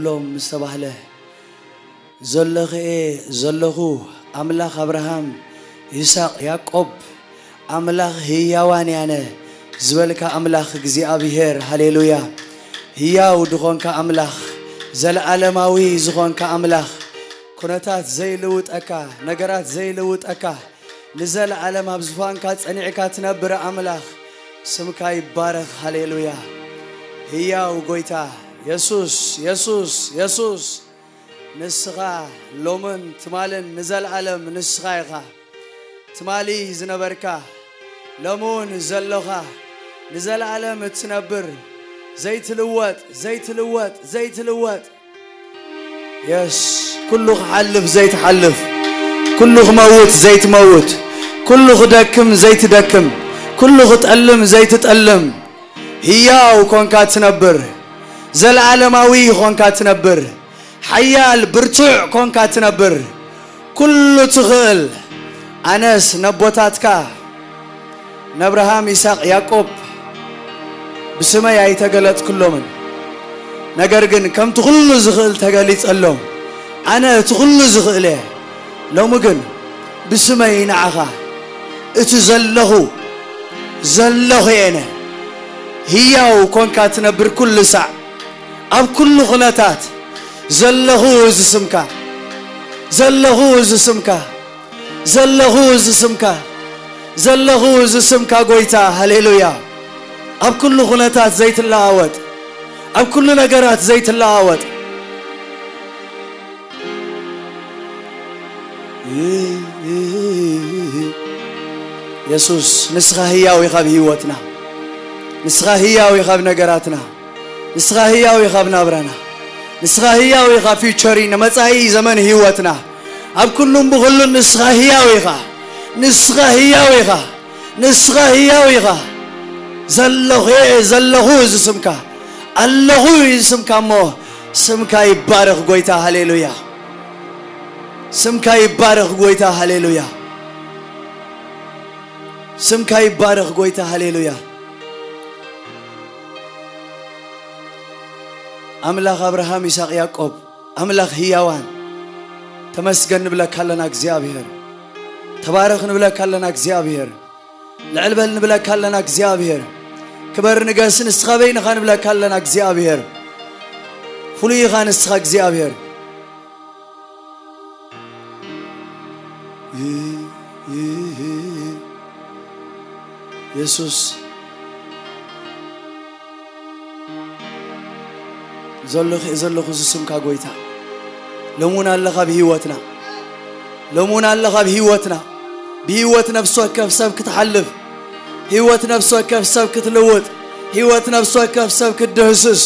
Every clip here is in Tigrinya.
ሎም ምስ ተባህለ፣ ዘለኹ እየ ዘለኹ፣ ኣምላኽ ኣብርሃም፣ ይስሐቅ፣ ያዕቆብ፣ ኣምላኽ ህያዋን ያነ ዝበልካ ኣምላኽ እግዚኣብሔር፣ ሃሌሉያ። ህያው ዝኾንካ ኣምላኽ፣ ዘለዓለማዊ ዝኾንካ ኣምላኽ፣ ኩነታት ዘይልውጠካ፣ ነገራት ዘይልውጠካ፣ ንዘለዓለም ኣብ ዝፋንካ ጸኒዕካ ትነብር ኣምላኽ፣ ስምካ ይባረኽ። ሃሌሉያ። ህያው ጎይታ የሱስ፣ የሱስ፣ የሱስ፣ ንስኻ ሎምን ትማልን ንዘለዓለም ንስኻ ኢኻ። ትማሊ ዝነበርካ፣ ሎምውን ዘሎኻ፣ ንዘለዓለም እትነብር፣ ዘይትልወጥ፣ ዘይትልወጥ፣ ዘይትልወጥ። የስ፣ ኩሉ ክሓልፍ ዘይትሓልፍ፣ ኩሉ ክመውት ዘይትመውት፣ ኩሉ ክደክም ዘይትደክም፣ ኩሉ ክጠልም ዘይትጠልም፣ ህያው ኮንካ ትነብር፣ ዘለዓለማዊ ኮንካ ትነብር፣ ሓያል ብርቱዕ ኮንካ ትነብር፣ ኩሉ ትኽእል። ኣነስ ነቦታትካ፣ ነብርሃም፣ ይስሐቅ፣ ያዕቆብ ብስመይ ኣይተገለጽክሎምን፣ ነገር ግን ከምቲ ኩሉ ዝኽእል ተገሊጸሎም። ኣነ እቲ ኩሉ ዝኽእል እየ። ሎሚ ግን ብስመይ ንዓኻ፣ እቲ ዘለኹ፣ ዘለኹ እየ፣ ህያው ኮንካ ትነብር ኩሉ ሳዕ፣ ኣብ ኩሉ ኩነታት ዘለኹ እዚ ስምካ፣ ዘለኹ እዚ ስምካ፣ ዘለኹ እዚ ስምካ፣ ዘለኹ እዚ ስምካ ጎይታ፣ ሃሌሉያ። ኣብ ኩሉ ኩነታት ዘይትለዋወጥ፣ ኣብ ኩሉ ነገራት ዘይትለዋወጥ። የሱስ፣ ንስኻ ህያው ኢኻ ኣብ ህይወትና፣ ንስኻ ህያው ኢኻ ኣብ ነገራትና፣ ንስኻ ህያው ኢኻ ኣብ ናብራና፣ ንስኻ ህያው ኢኻ ፊውቸሪ ንመጻኢ ዘመን ህይወትና፣ ኣብ ኩሉን ብኹሉን ንስኻ ህያው ኢኻ፣ ንስኻ ህያው ኢኻ፣ ንስኻ ህያው ኢኻ። ዘለኹ እየ፣ ዘለኹ እዚ ስምካ፣ ኣለኹ እዚ ስምካ እሞ፣ ስምካ ይባረኽ ጎይታ፣ ሃሌሉያ። ስምካ ይባረኽ ጎይታ፣ ሃሌሉያ። ስምካ ይባረኽ ጎይታ፣ ሃሌሉያ። ኣምላኽ ኣብርሃም፣ ይስሐቅ፣ ያዕቆብ፣ ኣምላኽ ህያዋን፣ ተመስገን ንብለካ ኣለና እግዚኣብሔር። ተባረኽ ንብለካ ኣለና እግዚኣብሔር። ልዕል በል ንብለካ ኣለና እግዚኣብሔር። ክበር ንገስ ንስኻ በይንኻ ንብለካ ኣለና እግዚኣብሔር። ፍሉይ ኢኻ ንስኻ እግዚኣብሔር። የሱስ፣ ዘለኹ እየ ዘለኹ ዝስምካ ጎይታ። ሎሚ እውን ኣለኻ ኣብ ህይወትና። ሎሚ እውን ኣለኻ ኣብ ህይወትና። ብህይወት ነፍሲ ወከፍ ሰብ ክትሓልፍ፣ ህይወት ነፍሲ ወከፍ ሰብ ክትልውጥ፣ ህይወት ነፍሲ ወከፍ ሰብ ክትድህስስ፣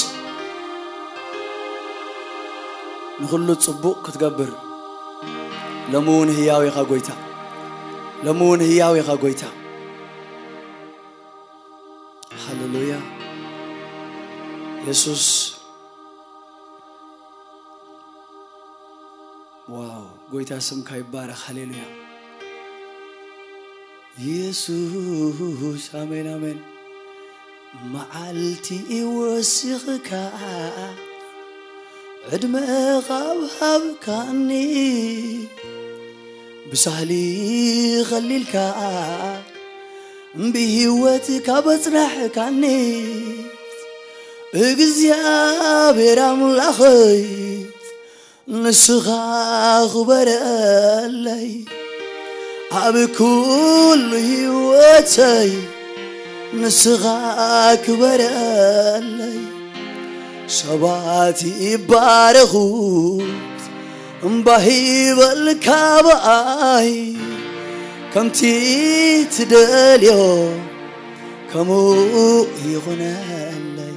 ንኹሉ ጽቡቕ ክትገብር ሎሚ እውን ህያው ኢኻ ጎይታ። ሎሚ እውን ህያው ኢኻ ጎይታ። ሃሌሉያ። የሱስ፣ ዋው፣ ጎይታ ስምካ ይባረኽ። ሃሌሉያ። የሱስ፣ ኣሜን፣ ኣሜን። መዓልቲ ወሲኽካ ዕድመ ካብ ሃብካኒ፣ ብሳህሊ ኸሊልካ ብህይወት ካብ ኣጽናሕካኒ፣ እግዚኣብሔር ኣምላኸይ፣ ንስኻ ክበረለይ። ኣብ ኩሉ ህይወተይ ንስኻ ክበረለይ። ሰባት ይባረኹ እምባ ይበልካ ብኣይ፣ ከምቲ ትደልዮ ከምኡ ይኹነለይ።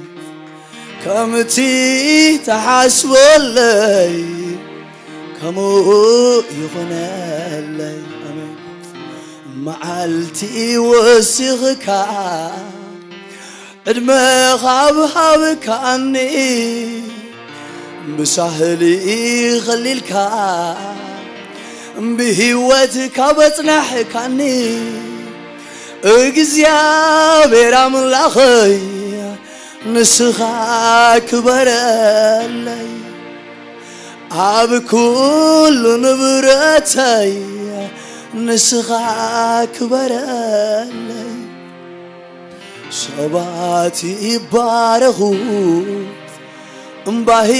ከምቲ ትሓስበለይ ከምኡ ይኹነለይ። ኣሜን። መዓልቲ ወሲኽካ ዕድመ ካብ ሃብካኒ፣ ብሳህሊ ኸሊልካ ብህይወት ካብ ኣጽናሕካኒ፣ እግዚኣብሔር ኣምላኸይ፣ ንስኻ ክበረለይ። ኣብ ኩሉ ንብረተይ ንስኻ ክበረለይ። ሰባት ይባረኹ እምባሂ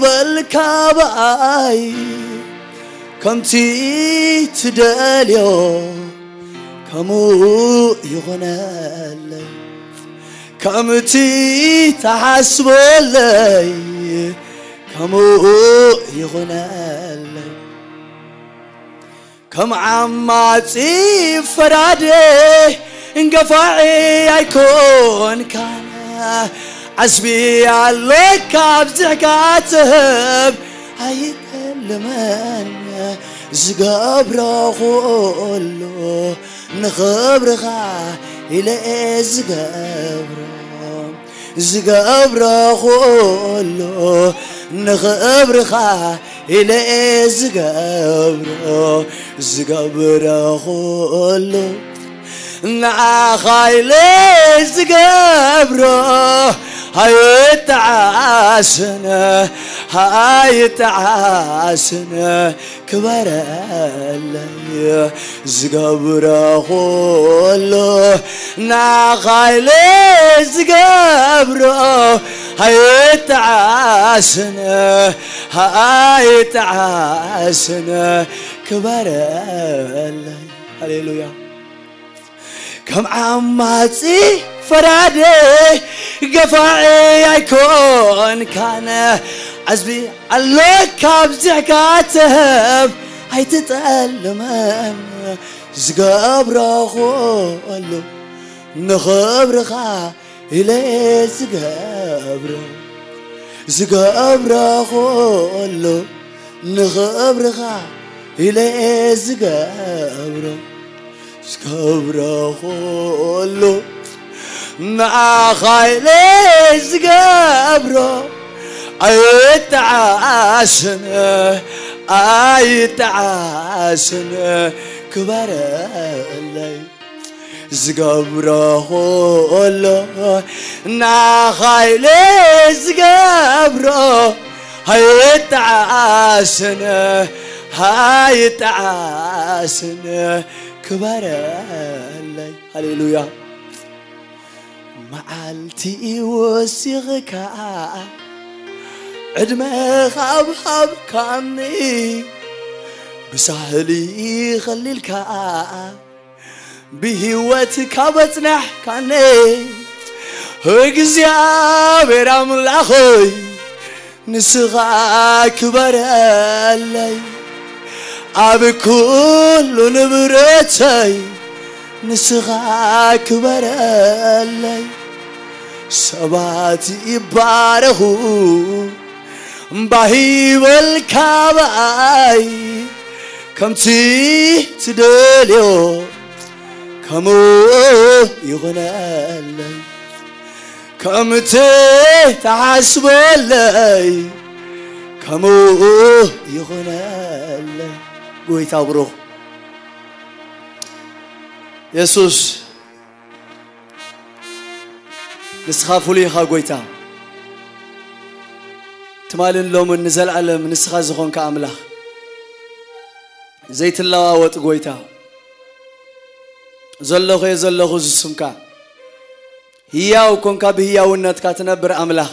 በልካ ብኣይ ከምቲ ትደልዮ ከምኡ ይኾነለይ። ከምቲ ተሓስበለይ ከምኡ ይኹነለይ። ከም ዓማጺ ፈራዴ እንገፋዒ ኣይኮንካን። ዓስቢ ኣለካ ኣብዚሕካ ትህብ ኣይጠልመን። ዝገብሮ ኩሉ ንኽብርኻ ኢለ እየ ዝገብሮ። ዝገብሮ ኩሉ ንኽብርኻ ኢለ እየ ዝገብሮ። ዝገብሮ ኩሉ ንዓኻ ኢለ ዝገብሮ። ኣይጠዓስን ኣይጠዓስን ክበረለይ። ዝገብሮ ኩሉ ንዓኻ ኢለ ዝገብሮ። ኣይጠዓስን ኣይጠዓስን ክበረለይ። ሃሌሉያ። ከም ዓማጺ ፈራዴ ገፋዒ ኣይኮንካን። ዓስቢ ኣለካ ኣብዚሕካ ትህብ ኣይትጠልመን። ዝገብሮ ኩሉ ንኽብርኻ ኢለ ዝገብሮ። ዝገብሮ ኩሉ ንኽብርኻ ኢለ ዝገብሮ። ዝገብሮ ኩሉ ንዓኻ ኢለ ዝገብሮ። ኣይጠዓስን ኣይጠዓስን ክበረለይ። ዝገብሮ ኩሉ ንዓኻ ኢለ ዝገብሮ። ኣይጠዓስን ኣይጠዓስን ክበረለይ። ሃሌሉያ። መዓልቲ ወሲኽካ ዕድመ ካብ ሃብካኒ ብሳህሊ ኸሊልካ ብህይወት ካብ ኣጽናሕካኒ እግዚኣብሔር ኣምላኸይ ንስኻ ክበረለይ። ኣብ ኩሉ ንብረተይ ንስኻ ክበረለይ። ሰባት ይባረኹ እምባሂ በልካ ብኣይ ከምቲ ትደልዮ ከምኡ ይኹነለይ። ከምቲ ተሓስበለይ ከምኡ ይኹነለይ። ጎይታ ብሩኽ የሱስ፣ ንስኻ ፍሉይ ኢኻ ጎይታ። ትማልን ሎምን ንዘለኣለም ንስኻ ዝኾንካ ኣምላኽ፣ ዘይትለዋወጥ ጎይታ፣ ዘለኹ እየ ዘለኹ ዝስምካ፣ ህያው ኮንካ ብህያውነትካ ትነብር ኣምላኽ፣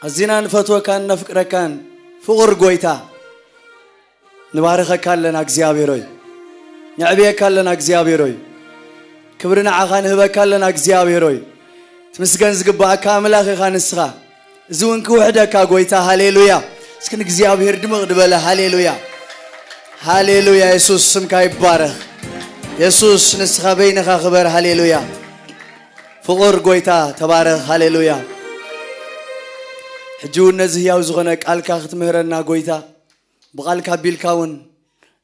ኣዚና ንፈትወካን ነፍቅረካን ፍቑር ጎይታ፣ ንባርኸካ ኣለና እግዚኣብሔር ሆይ። ነዕብየካ ኣለና እግዚኣብሔር ሆይ። ክብሪ ንዓኻ ንህበካ ኣለና እግዚኣብሔር ሆይ። ትምስገን ዝግባኣካ ኣምላኽ ኢኻ ንስኻ። እዚ እውን ክውሕደካ ጎይታ። ሃሌሉያ። እስኪ ንእግዚኣብሔር ድምቕ ድበለ። ሃሌሉያ፣ ሃሌሉያ። የሱስ ስምካ ይባረኽ። የሱስ ንስኻ በይንኻ ክበር። ሃሌሉያ። ፍቑር ጎይታ ተባረኽ። ሃሌሉያ። ሕጂ እውን ነዚ ህያው ዝኾነ ቃልካ ክትምህረና ጎይታ፣ ብቓልካ ኣቢልካ እውን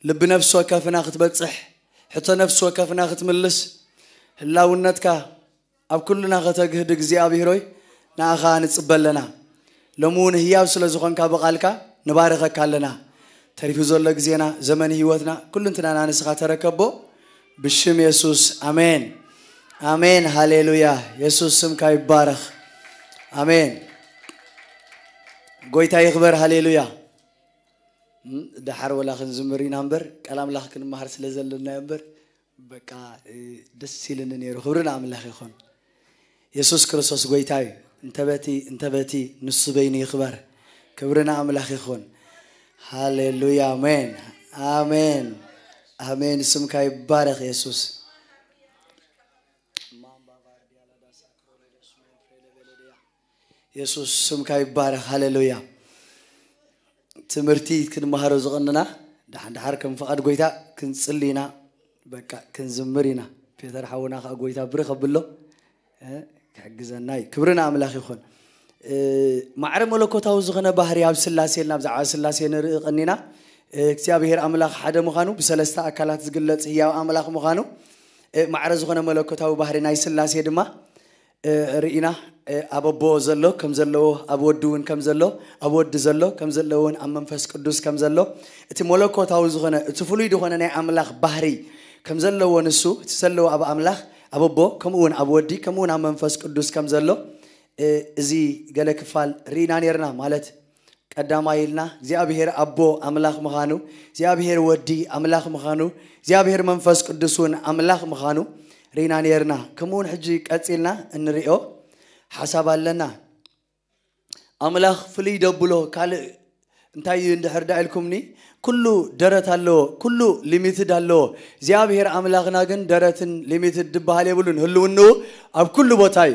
ልቢ ነፍሲ ወከፍና ክትበጽሕ፣ ሕቶ ነፍሲ ወከፍና ክትምልስ፣ ህላውነትካ ኣብ ኩልና ከተግህድ እግዚኣብሔር ሆይ፣ ንኣኻ ንጽበ ኣለና። ሎሚ እውን ህያው ስለ ዝኾንካ ብቓልካ ንባርኸካ ኣለና። ተሪፉ ዘሎ ግዜና፣ ዘመን ህይወትና፣ ኩልንትናና ንስኻ ተረከቦ። ብሽም የሱስ ኣሜን። ኣሜን። ሃሌሉያ። የሱስ ስምካ ይባረኽ። ኣሜን። ጎይታ ይኽበር። ሃሌሉያ። እም፣ ደሓር ወላ ክንዝምር ኢና እምበር፣ ቃል ኣምላኽ ክንመሃር ስለ ዘለና እምበር፣ በቃ፣ እ፣ ደስ ኢልኒ ነይሩ። ክብሪ ንኣምላኽ ይኹን። የሱስ ክርስቶስ ጎይታ እዩ። እንተ በቲ፣ እንተ በቲ ንሱ በይኑ ይኽበር። ክብሪ ንኣምላኽ ይኹን። ሃሌሉያ፣ ኣሜን፣ ኣሜን፣ ኣሜን። ስምካ ይባረኽ የሱስ። የሱስ ስምካ ይባረኽ። ሃሌሉያ። ትምህርቲ ክንመሃሮ ዝቐንና፣ ደሓን ደሓር ከም ፍቓድ ጎይታ ክንጽሊ ኢና። በቃ ክንዝምር ኢና። ፔተር ሓውና ከኣ ጎይታ ብርኽ ኣብሎ፣ እ፣ ክሕግዘና እዩ። ክብሪ ንኣምላኽ ይኹን። እ፣ ማዕረ መለኮታዊ ዝኾነ ባህሪ ኣብ ስላሴ ኢልና ብዛዕባ ስላሴ ንርኢ ቀኒና። እ፣ እግዚኣብሔር ኣምላኽ ሓደ ምዃኑ፣ ብሰለስተ ኣካላት ዝግለጽ ህያው ኣምላኽ ምዃኑ፣ እ፣ ማዕረ ዝኾነ መለኮታዊ ባህሪ ናይ ስላሴ ድማ እ፣ ርኢና፣ እ፣ ኣብ ኣቦ ዘሎ ከም ዘለዎ፣ ኣብ ወዲ እውን ከም ዘሎ፣ ኣብ ወዲ ዘሎ ከም ዘለዎን ኣብ መንፈስ ቅዱስ ከም ዘሎ፣ እቲ መለኮታዊ ዝኾነ፣ እቲ ፍሉይ ዝኾነ ናይ ኣምላኽ ባህሪ ከም ዘለዎ ንሱ፣ እቲ ዘለዎ ኣብ ኣምላኽ፣ ኣብ ኣቦ፣ ከምኡ እውን ኣብ ወዲ፣ ከምኡ እውን ኣብ መንፈስ ቅዱስ ከም ዘሎ፣ እ፣ እዚ ገለ ክፋል ርኢና ነይርና። ማለት ቀዳማይ ኢልና እግዚኣብሔር ኣቦ ኣምላኽ ምዃኑ፣ እግዚኣብሔር ወዲ ኣምላኽ ምዃኑ፣ እግዚኣብሔር መንፈስ ቅዱስ እውን ኣምላኽ ምዃኑ ርኢና ነይርና። ከምኡ እውን ሕጂ ቀጺልና እንሪኦ ሓሳብ ኣለና። ኣምላኽ ፍልይ ደብሎ ካልእ እንታይ እዩ እንድሕር ደኣ ኢልኩምኒ፣ ኩሉ ደረት ኣለዎ፣ ኩሉ ሊሚትድ ኣለዎ። እግዚኣብሔር ኣምላኽና ግን ደረትን ሊሚትድ ዝበሃል የብሉን። ህልውንኡ ኣብ ኩሉ ቦታ እዩ።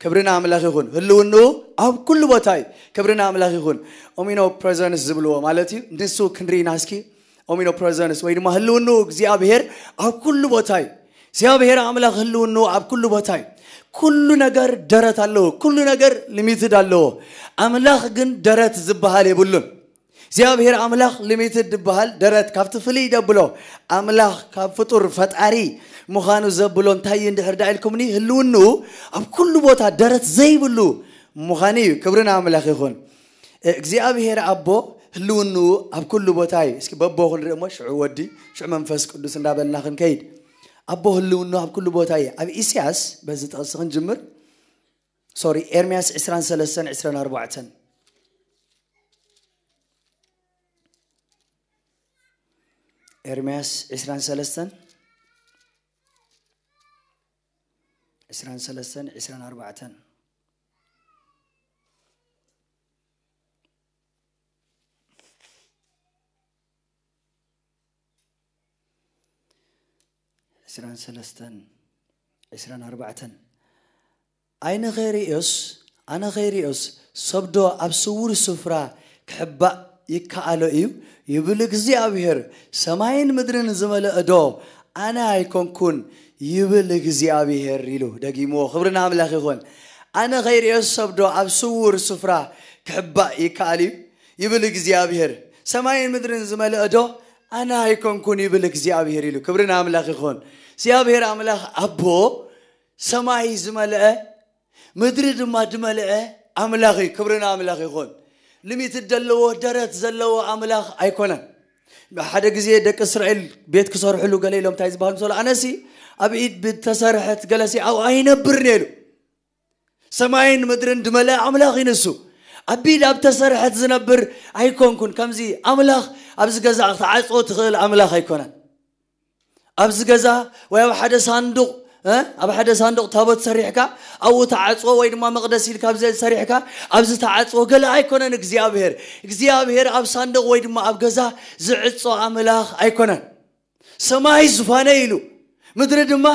ክብሪ ንኣምላኽ ይኹን። ህልውንኡ ኣብ ኩሉ ቦታ እዩ። ክብሪ ንኣምላኽ ይኹን። ኦሚኖ ፕሬዘንስ ዝብልዎ ማለት እዩ። ንሱ ክንርኢና እስኪ። ኦሚኖ ፕሬዘንስ ወይ ድማ ህልውንኡ እግዚኣብሔር ኣብ ኩሉ ቦታ እዩ። እግዚኣብሔር ኣምላኽ ህልውንኡ ኣብ ኩሉ ቦታ እዩ። ኩሉ ነገር ደረት ኣለዎ። ኩሉ ነገር ሊሚትድ ኣለዎ። ኣምላኽ ግን ደረት ዝበሃል የብሉን። እግዚኣብሔር ኣምላኽ ሊሚትድ ዝበሃል ደረት ካብቲ ፍልይ ደብሎ ኣምላኽ ካብ ፍጡር ፈጣሪ ምዃኑ ዘብሎ እንታይ እዩ እንድሕር ደኣ ኢልኩምኒ፣ ህልውንኡ ኣብ ኩሉ ቦታ ደረት ዘይብሉ ምዃኑ እዩ። ክብሪ ንኣምላኽ ይኹን። እግዚኣብሔር ኣቦ ህልውንኡ ኣብ ኩሉ ቦታ እዩ። እስኪ በቦ ክንርኢ እሞ ሽዑ ወዲ፣ ሽዑ መንፈስ ቅዱስ እንዳበልና ክንከይድ። ኣቦ ህልውንኡ ኣብ ኩሉ ቦታ እዩ። ኣብ ኢሳያስ በዚ ጥቕሲ ክንጅምር፣ ሶሪ፣ ኤርምያስ ዕስራን ሰለስተን ዕስራን ኣርባዕተን። ኤርምያስ ዕስራን ሰለስተን፣ ዕስራን ሰለስተን፣ ዕስራን ኣርባዕተን። ዕስራን ሰለስተን፣ ዕስራን ኣርባዕተን። ዓይኒ ኸይርእዮስ፣ ኣነ ኸይርእዮስ፣ ሰብዶ ኣብ ስዉር ስፍራ ክሕባእ ይከኣሎ እዩ? ይብል እግዚኣብሔር። ሰማይን ምድርን ዝመልአ ዶ ኣነ ኣይኮንኩን? ይብል እግዚኣብሔር ኢሉ ደጊምዎ። ክብሪ ንኣምላኽ ይኹን። ኣነ ኸይርእዮስ ሰብዶ ኣብ ስዉር ስፍራ ክሕባእ ይከኣል እዩ? ይብል እግዚኣብሔር። ሰማይን ምድርን ዝመልአ ዶ ኣነ ኣይኮንኩን? ይብል እግዚኣብሔር ኢሉ። ክብሪ ንኣምላኽ ይኹን። እግዚኣብሔር ኣምላኽ ኣቦ ሰማይ ዝመልአ ምድሪ ድማ ዝመልአ ኣምላኽ እዩ። ክብሪ ንኣምላኽ ይኹን። ሊሚትድ ዘለዎ ደረት ዘለዎ ኣምላኽ ኣይኮነን። ሓደ ግዜ ደቂ እስራኤል ቤት ክሰርሕሉ ገለ ኢሎም እንታይ ዝበሃል ምሰሉ? ኣነሲ ኣብ ኢድ ብተሰርሐት ገለሲ ኣብኡ ኣይነብርን እየ ኢሉ። ሰማይን ምድርን ድመልአ ኣምላኽ እዩ ንሱ። ኣብ ኢድ ኣብ ተሰርሐት ዝነብር ኣይኮንኩን። ከምዚ ኣምላኽ ኣብዚ ገዛ ክትዓጽዎ ትኽእል ኣምላኽ ኣይኮነን። ኣብዚ ገዛ ወይ ኣብ ሓደ ሳንዱቕ፣ እ፣ ኣብ ሓደ ሳንዱቕ ታቦት ሰሪሕካ ኣብኡ ተዓጽዎ ወይ ድማ መቕደስ ኢልካ ኣብዚ ሰሪሕካ ኣብዚ ተዓጽዎ ገለ ኣይኮነን እግዚኣብሔር። እግዚኣብሔር ኣብ ሳንዱቕ ወይ ድማ ኣብ ገዛ ዝዕጾ ኣምላኽ ኣይኮነን። ሰማይ ዙፋነይ ኢሉ፣ ምድሪ ድማ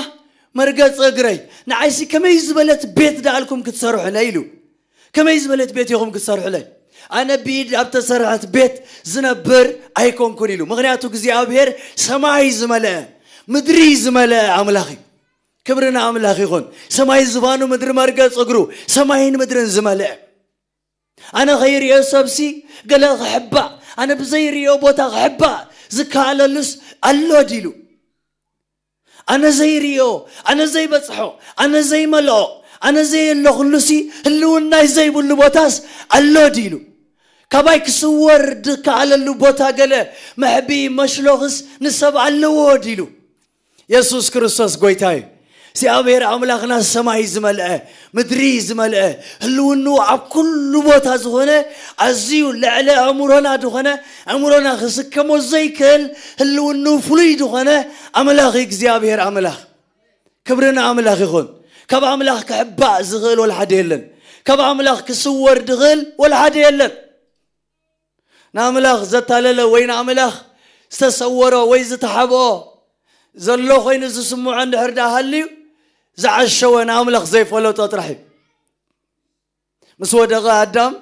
መርገጺ እግረይ። ንዓይሲ ከመይ ዝበለት ቤት ደኣልኩም ክትሰርሑለይ ኢሉ። ከመይ ዝበለት ቤት ኢኹም ክትሰርሑለይ? ኣነ ብኢድ ኣብ ተሰርሐት ቤት ዝነብር ኣይኮንኩን ኢሉ። ምኽንያቱ እግዚኣብሔር ሰማይ ዝመልአ፣ ምድሪ ዝመልአ ኣምላኽ እዩ። ክብሪ ንኣምላኽ ይኹን። ሰማይ ዝፋኑ፣ ምድሪ መርገጽ እግሩ፣ ሰማይን ምድርን ዝመልአ። ኣነ ኸይርእዮ ሰብሲ ገለ ክሕባእ፣ ኣነ ብዘይርእዮ ቦታ ክሕባእ ዝከኣለሉስ ኣሎ ድዩ? ኣነ ዘይርእዮ፣ ኣነ ዘይበጽሖ፣ ኣነ ዘይመልኦ፣ ኣነ ዘየለኹሉሲ ህልውናይ ዘይብሉ ቦታስ ኣሎ ድዩ? ካባይ ክስወር ዝከኣለሉ ቦታ ገለ መሕብኢ መሽሎኽስ ንሰብ ኣለዎ ድዩ? የሱስ ክርስቶስ ጎይታ እዩ። እግዚኣብሔር ኣምላኽና ሰማይ ዝመልአ፣ ምድሪ ዝመልአ፣ ህልውንኡ ኣብ ኩሉ ቦታ ዝኾነ፣ ኣዝዩ ልዕሊ ኣእምሮና ዝኾነ፣ ኣእምሮና ክስከሞ ዘይክእል ህልውንኡ ፍሉይ ዝኾነ ኣምላኽ እዩ እግዚኣብሔር ኣምላኽ። ክብሪ ንኣምላኽ ይኹን። ካብ ኣምላኽ ክሕባእ ዝኽእል ወላ ሓደ የለን። ካብ ኣምላኽ ክስወር ዝኽእል ወላ ሓደ የለን። ንኣምላኽ ዘታለለ ወይ ንኣምላኽ ዝተሰወሮ ወይ ዝተሓብኦ ዘሎ ኮይኑ ዝስምዖ እንድሕር ደኣ ሃልዩ፣ ዝዓሸወ ንኣምላኽ ዘይፈለጦ ጥራሕ እዩ። ምስ ወደቐ ኣዳም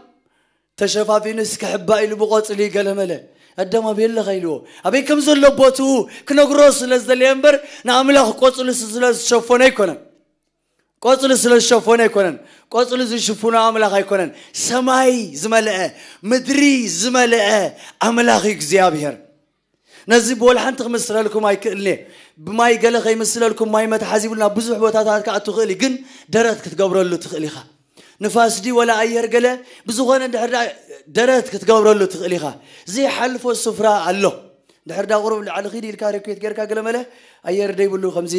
ተሸፋፊኑስ ክሕባእ ኢሉ ብቆጽሊ ገለመለ። ኣዳም ኣበይ ኣለኻ ኢልዎ። ኣበይ ከም ዘሎ ቦትኡ ክነግሮ ስለ ዝደለየ እምበር ንኣምላኽ ቆጽሊ ስለ ዝሸፈኖ ኣይኮነን። ቆጽሊ ስለ ዝሸፈኖ ኣይኮነን። ቆጽሊ ዝሽፍኖ ኣምላኽ ኣይኮነን። ሰማይ ዝመልአ፣ ምድሪ ዝመልአ ኣምላኽ እዩ እግዚኣብሔር። ነዚ ብወላ ሓንቲ ክምስለልኩም ኣይክእልን እየ። ብማይ ገለ ከይምስለልኩም ማይ መትሓዚ ይብሉና፣ ብዙሕ ቦታታት ክኣቱ ይኽእል እዩ፣ ግን ደረት ክትገብረሉ ትኽእል ኢኻ። ንፋስ ድዩ ወላ ኣየር ገለ ብዝኾነ እንድሕር ደኣ ደረት ክትገብረሉ ትኽእል ኢኻ። ዘይሓልፎ ስፍራ ኣሎ። እንድሕር ደኣ ቁሩብ ላዕሊ ኺድ ኢልካ ሬኩዌት ጌርካ ገለ መለ ኣየር ደይብሉ ከምዚ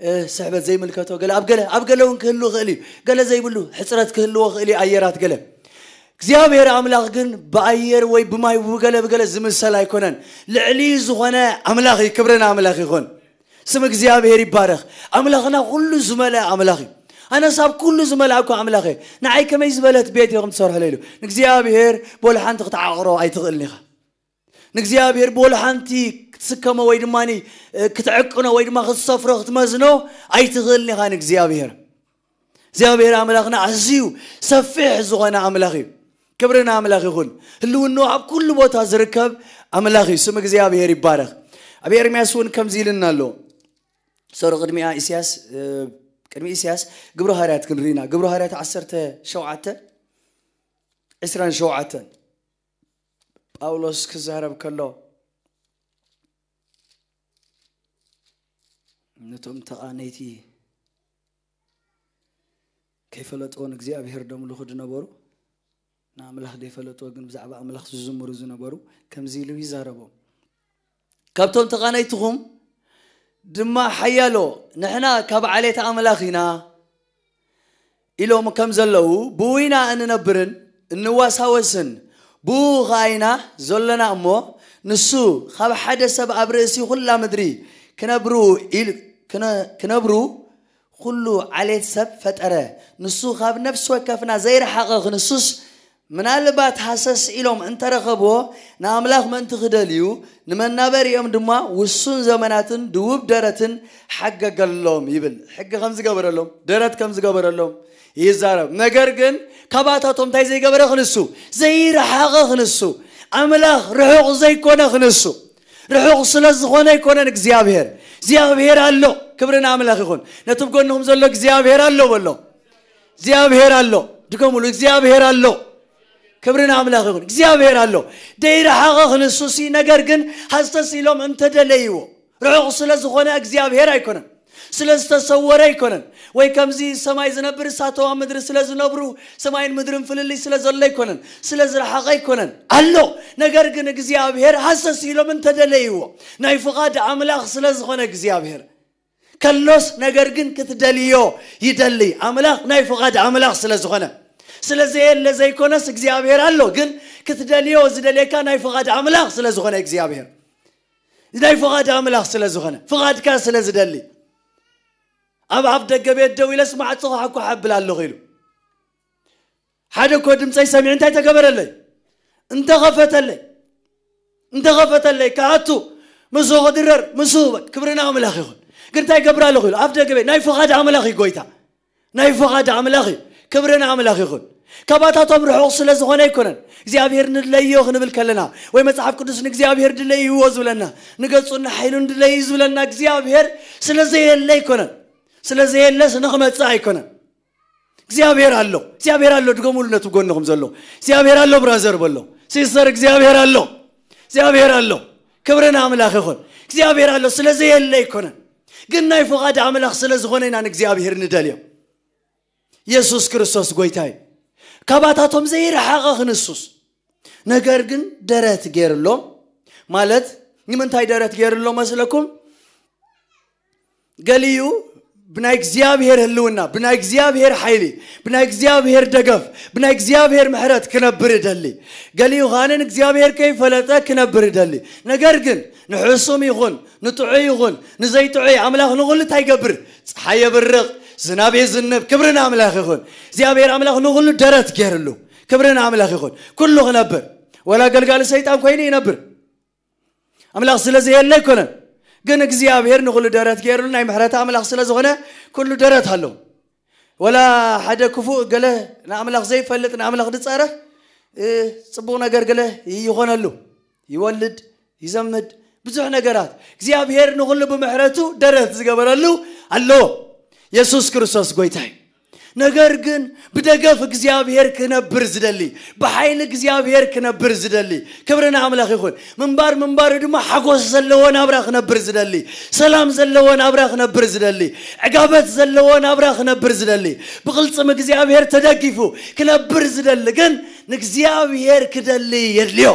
እ፣ ስሕበት ዘይምልከቶ ገለ ኣብ ገለ ኣብ ገለ እውን ክህሉ ይኽእል እዩ። ገለ ዘይብሉ ሕፅረት ክህልዎ ይኽእል እዩ ኣየራት ገለ። እግዚኣብሔር ኣምላኽ ግን ብኣየር ወይ ብማይ ብገለ ብገለ ዝምሰል ኣይኮነን። ልዕሊ ዝኾነ ኣምላኽ እዩ። ክብርን ኣምላኽ ይኹን። ስም እግዚኣብሔር ይባረኽ። ኣምላኽና ኩሉ ዝመልአ ኣምላኽ እዩ። ኣነስ ኣብ ኩሉ ዝመልኣኩ ኣምላኽ እየ። ንዓይ ከመይ ዝበለት ቤት ኢኹም ትሰርሑለይ ኢሉ። ንእግዚኣብሔር ብወላ ሓንቲ ክትዓቕሮ ኣይትኽእልን ኢኻ። ንእግዚኣብሔር ብወላ ሓንቲ ክትስከሞ ወይ ድማ ክትዕቅኖ ወይ ድማ ክትሰፍሮ ክትመዝኖ ኣይትኽእልን ኢኻ። ንእግዚኣብሔር እግዚኣብሔር ኣምላኽና ኣዝዩ ሰፊሕ ዝኾነ ኣምላኽ እዩ። ክብሪ ንኣምላኽ ይኹን። ህልውንኡ ኣብ ኩሉ ቦታ ዝርከብ ኣምላኽ እዩ። ስም እግዚኣብሔር ይባረኽ። ኣብ ኤርምያስ እውን ከምዚ ኢልና ኣሎ። ሶሪ፣ ቅድሚኣ ኢሳያስ፣ እ፣ ቅድሚ ኢሳያስ ግብሪ ሃርያት ክንርኢና። ግብሪ ሃርያት ዓሰርተ ሸውዓተ ዕስራን ሸውዓተን ጳውሎስ ክዛረብ ከሎ ነቶም ተቓነይቲ ከይፈለጥዎ ንእግዚኣብሔር ደምልኹ ዝነበሩ፣ ንኣምላኽ ዘይፈለጥዎ ግን ብዛዕባ ኣምላኽ ዝዝምሩ ዝነበሩ ከምዚ ኢሉ ይዛረቦም። ካብቶም ተቓነይትኹም ድማ ሓያሎ ንሕና ካብ ዓሌት ኣምላኽ ኢና ኢሎም ከም ዘለዉ፣ ብኡ ኢና እንነብርን እንዋሳወስን፣ ብኡ ኸኣ ኢና ዘሎና እሞ፣ ንሱ ካብ ሓደ ሰብ ኣብ ርእሲ ኹላ ምድሪ ክነብሩ ኢል-፣ ክነ-፣ ክነብሩ ኩሉ ዓሌት ሰብ ፈጠረ። ንሱ ካብ ነፍሲ ወከፍና ዘይረሓቐ ክንሱስ፣ ምናልባት ሃሰስ ኢሎም እንተረኸብዎ፣ ንኣምላኽ ምእንቲ ክደልዩ፣ ንመናበሪኦም ድማ ውሱን ዘመናትን ድውብ ደረትን ሓገገሎም ይብል። ሕጊ ከም ዝገበረሎም፣ ደረት ከም ዝገበረሎም ይዛረብ። ነገር ግን ካባታቶም እንታይ ዘይገበረ ክንሱ? ዘይረሓቐ ክንሱ። ኣምላኽ ርሑቕ ዘይኮነ ክንሱ። ርሑቕ ስለ ዝኾነ ኣይኮነን እግዚኣብሔር። እግዚኣብሔር ኣሎ። ክብሪ ንኣምላኽ ይኹን። ነቲ ብጎንኹም ዘሎ እግዚኣብሔር ኣሎ በሎ። እግዚኣብሔር ኣሎ። ድገሙሉ፣ እግዚኣብሔር ኣሎ። ክብሪ ንኣምላኽ ይኹን። እግዚኣብሔር ኣሎ። ደይረሓቐ ክንሱሲ፣ ነገር ግን ሃስተስ ኢሎም እንተደለይዎ፣ ርሑቕ ስለ ዝኾነ እግዚኣብሔር ኣይኮነን። ስለ ዝተሰወረ ኣይኮነን። ወይ ከምዚ ሰማይ ዝነብር እሳተዋ ምድሪ ስለ ዝነብሩ፣ ሰማይን ምድርን ፍልልይ ስለ ዘሎ ኣይኮነን። ስለ ዝረሓቐ ኣይኮነን። ኣሎ። ነገር ግን እግዚኣብሔር ሃሰስ ኢሎም እንተደለይዎ፣ ናይ ፍቓድ ኣምላኽ ስለ ዝኾነ እግዚኣብሔር ከሎስ፣ ነገር ግን ክትደልዮ ይደሊ። ኣምላኽ ናይ ፍቓድ ኣምላኽ ስለ ዝኾነ፣ ስለ ዘየለ ዘይኮነስ እግዚኣብሔር ኣሎ። ግን ክትደልዮ ዝደልየካ ናይ ፍቓድ ኣምላኽ ስለ ዝኾነ እግዚኣብሔር፣ ናይ ፍቓድ ኣምላኽ ስለ ዝኾነ፣ ፍቓድካ ስለ ዝደሊ፣ ኣብ ኣፍ ደገ ቤት ደው ኢለስ ማዕጾ ኳሓኳሕ ኣብል ኣለኹ ኢሉ። ሓደ እኮ ድምፀይ ሰሚዑ እንታይ ተገበረለይ? እንተኸፈተለይ፣ እንተኸፈተለይ፣ ክኣቱ፣ ምስኡ ክድረር፣ ምስኡ በ-፣ ክብሪ ንኣምላኽ ይኹን። ግን እንታይ ገብር ኣለኹ ኢሉ? ኣፍ ደገ ቤት፣ ናይ ፍቓድ ኣምላኽ እዩ ጎይታ። ናይ ፍቓድ ኣምላኽ እዩ። ክብሪ ንኣምላኽ ይኹን። ካባታቶም ርሑቕ ስለ ዝኾነ ኣይኮነን። እግዚኣብሔር ንድለዮ ክንብል ከለና፣ ወይ መጽሓፍ ቅዱስ ንእግዚኣብሔር ድለይዎ ዝብለና፣ ንገጹን ንሓይሉን ድለዩ ዝብለና እግዚኣብሔር ስለ ዘየለ ኣይኮነን። ስለ ዘየለስ ንኽመጽእ ኣይኮነን። እግዚኣብሔር ኣሎ። እግዚኣብሔር ኣሎ። ድገሙሉ ነቲ ጎንኹም ዘሎ። እግዚኣብሔር ኣሎ ብራዘር በሎ። ሲስተር እግዚኣብሔር ኣሎ። እግዚኣብሔር ኣሎ። ክብሪ ንኣምላኽ ይኹን። እግዚኣብሔር ኣሎ። ስለ ዘየለ ኣይኮነን። ግን ናይ ፍቓድ ኣምላኽ ስለ ዝኾነ ኢና ንእግዚኣብሔር ንደልዮ። የሱስ ክርስቶስ ጎይታ እዩ። ካባታቶም ዘይረሓቐ ክንሱስ። ነገር ግን ደረት ገይርሎም፣ ማለት ንምንታይ ደረት ገይርሎም መስለኩም? ገሊኡ ብናይ እግዚኣብሔር ህልውና፣ ብናይ እግዚኣብሔር ሓይሊ፣ ብናይ እግዚኣብሔር ደገፍ፣ ብናይ እግዚኣብሔር ምሕረት ክነብር ይደሊ። ገሊኡ ኸኣ ንእግዚኣብሔር ከይፈለጠ ክነብር ይደሊ። ነገር ግን ንሕሱም ይኹን ንጥዑይ ይኹን ንዘይጥዑይ ኣምላኽ ንኹሉ እንታይ ይገብር? ፀሓይ የብርቕ፣ ዝናብ የዝንብ። ክብሪ ንኣምላኽ ይኹን። እግዚኣብሔር ኣምላኽ ንኹሉ ደረት ገይርሉ። ክብሪ ንኣምላኽ ይኹን። ኩሉ ክነብር፣ ወላ ገልጋሊ ሰይጣን ኮይኑ ይነብር። ኣምላኽ ስለ ዘየለ ኣይኮነን፣ ግን እግዚኣብሔር ንኹሉ ደረት ገይርሉ። ናይ ምሕረት ኣምላኽ ስለ ዝኾነ ኩሉ ደረት ኣሎ። ወላ ሓደ ክፉእ ገለ ንኣምላኽ ዘይፈልጥ ንኣምላኽ ዝጻረፍ፣ እ፣ ጽቡቕ ነገር ገለ ይኾነሉ፣ ይወልድ፣ ይዘምድ፣ ብዙሕ ነገራት እግዚኣብሔር ንኹሉ ብምሕረቱ ደረት ዝገበረሉ ኣሎ። የሱስ ክርስቶስ ጎይታ እዩ። ነገር ግን ብደገፍ እግዚኣብሔር ክነብር ዝደሊ፣ ብሓይሊ እግዚኣብሔር ክነብር ዝደሊ፣ ክብሪ ንኣምላኽ ይኹን። ምንባር ምንባሩ ድማ ሓጎስ ዘለዎ ናብራ ክነብር ዝደሊ፣ ሰላም ዘለዎ ናብራ ክነብር ዝደሊ፣ ዕጋበት ዘለዎ ናብራ ክነብር ዝደሊ፣ ብቕልጽም እግዚኣብሔር ተደጊፉ ክነብር ዝደሊ ግን ንእግዚኣብሔር ክደሊ የድልዮ።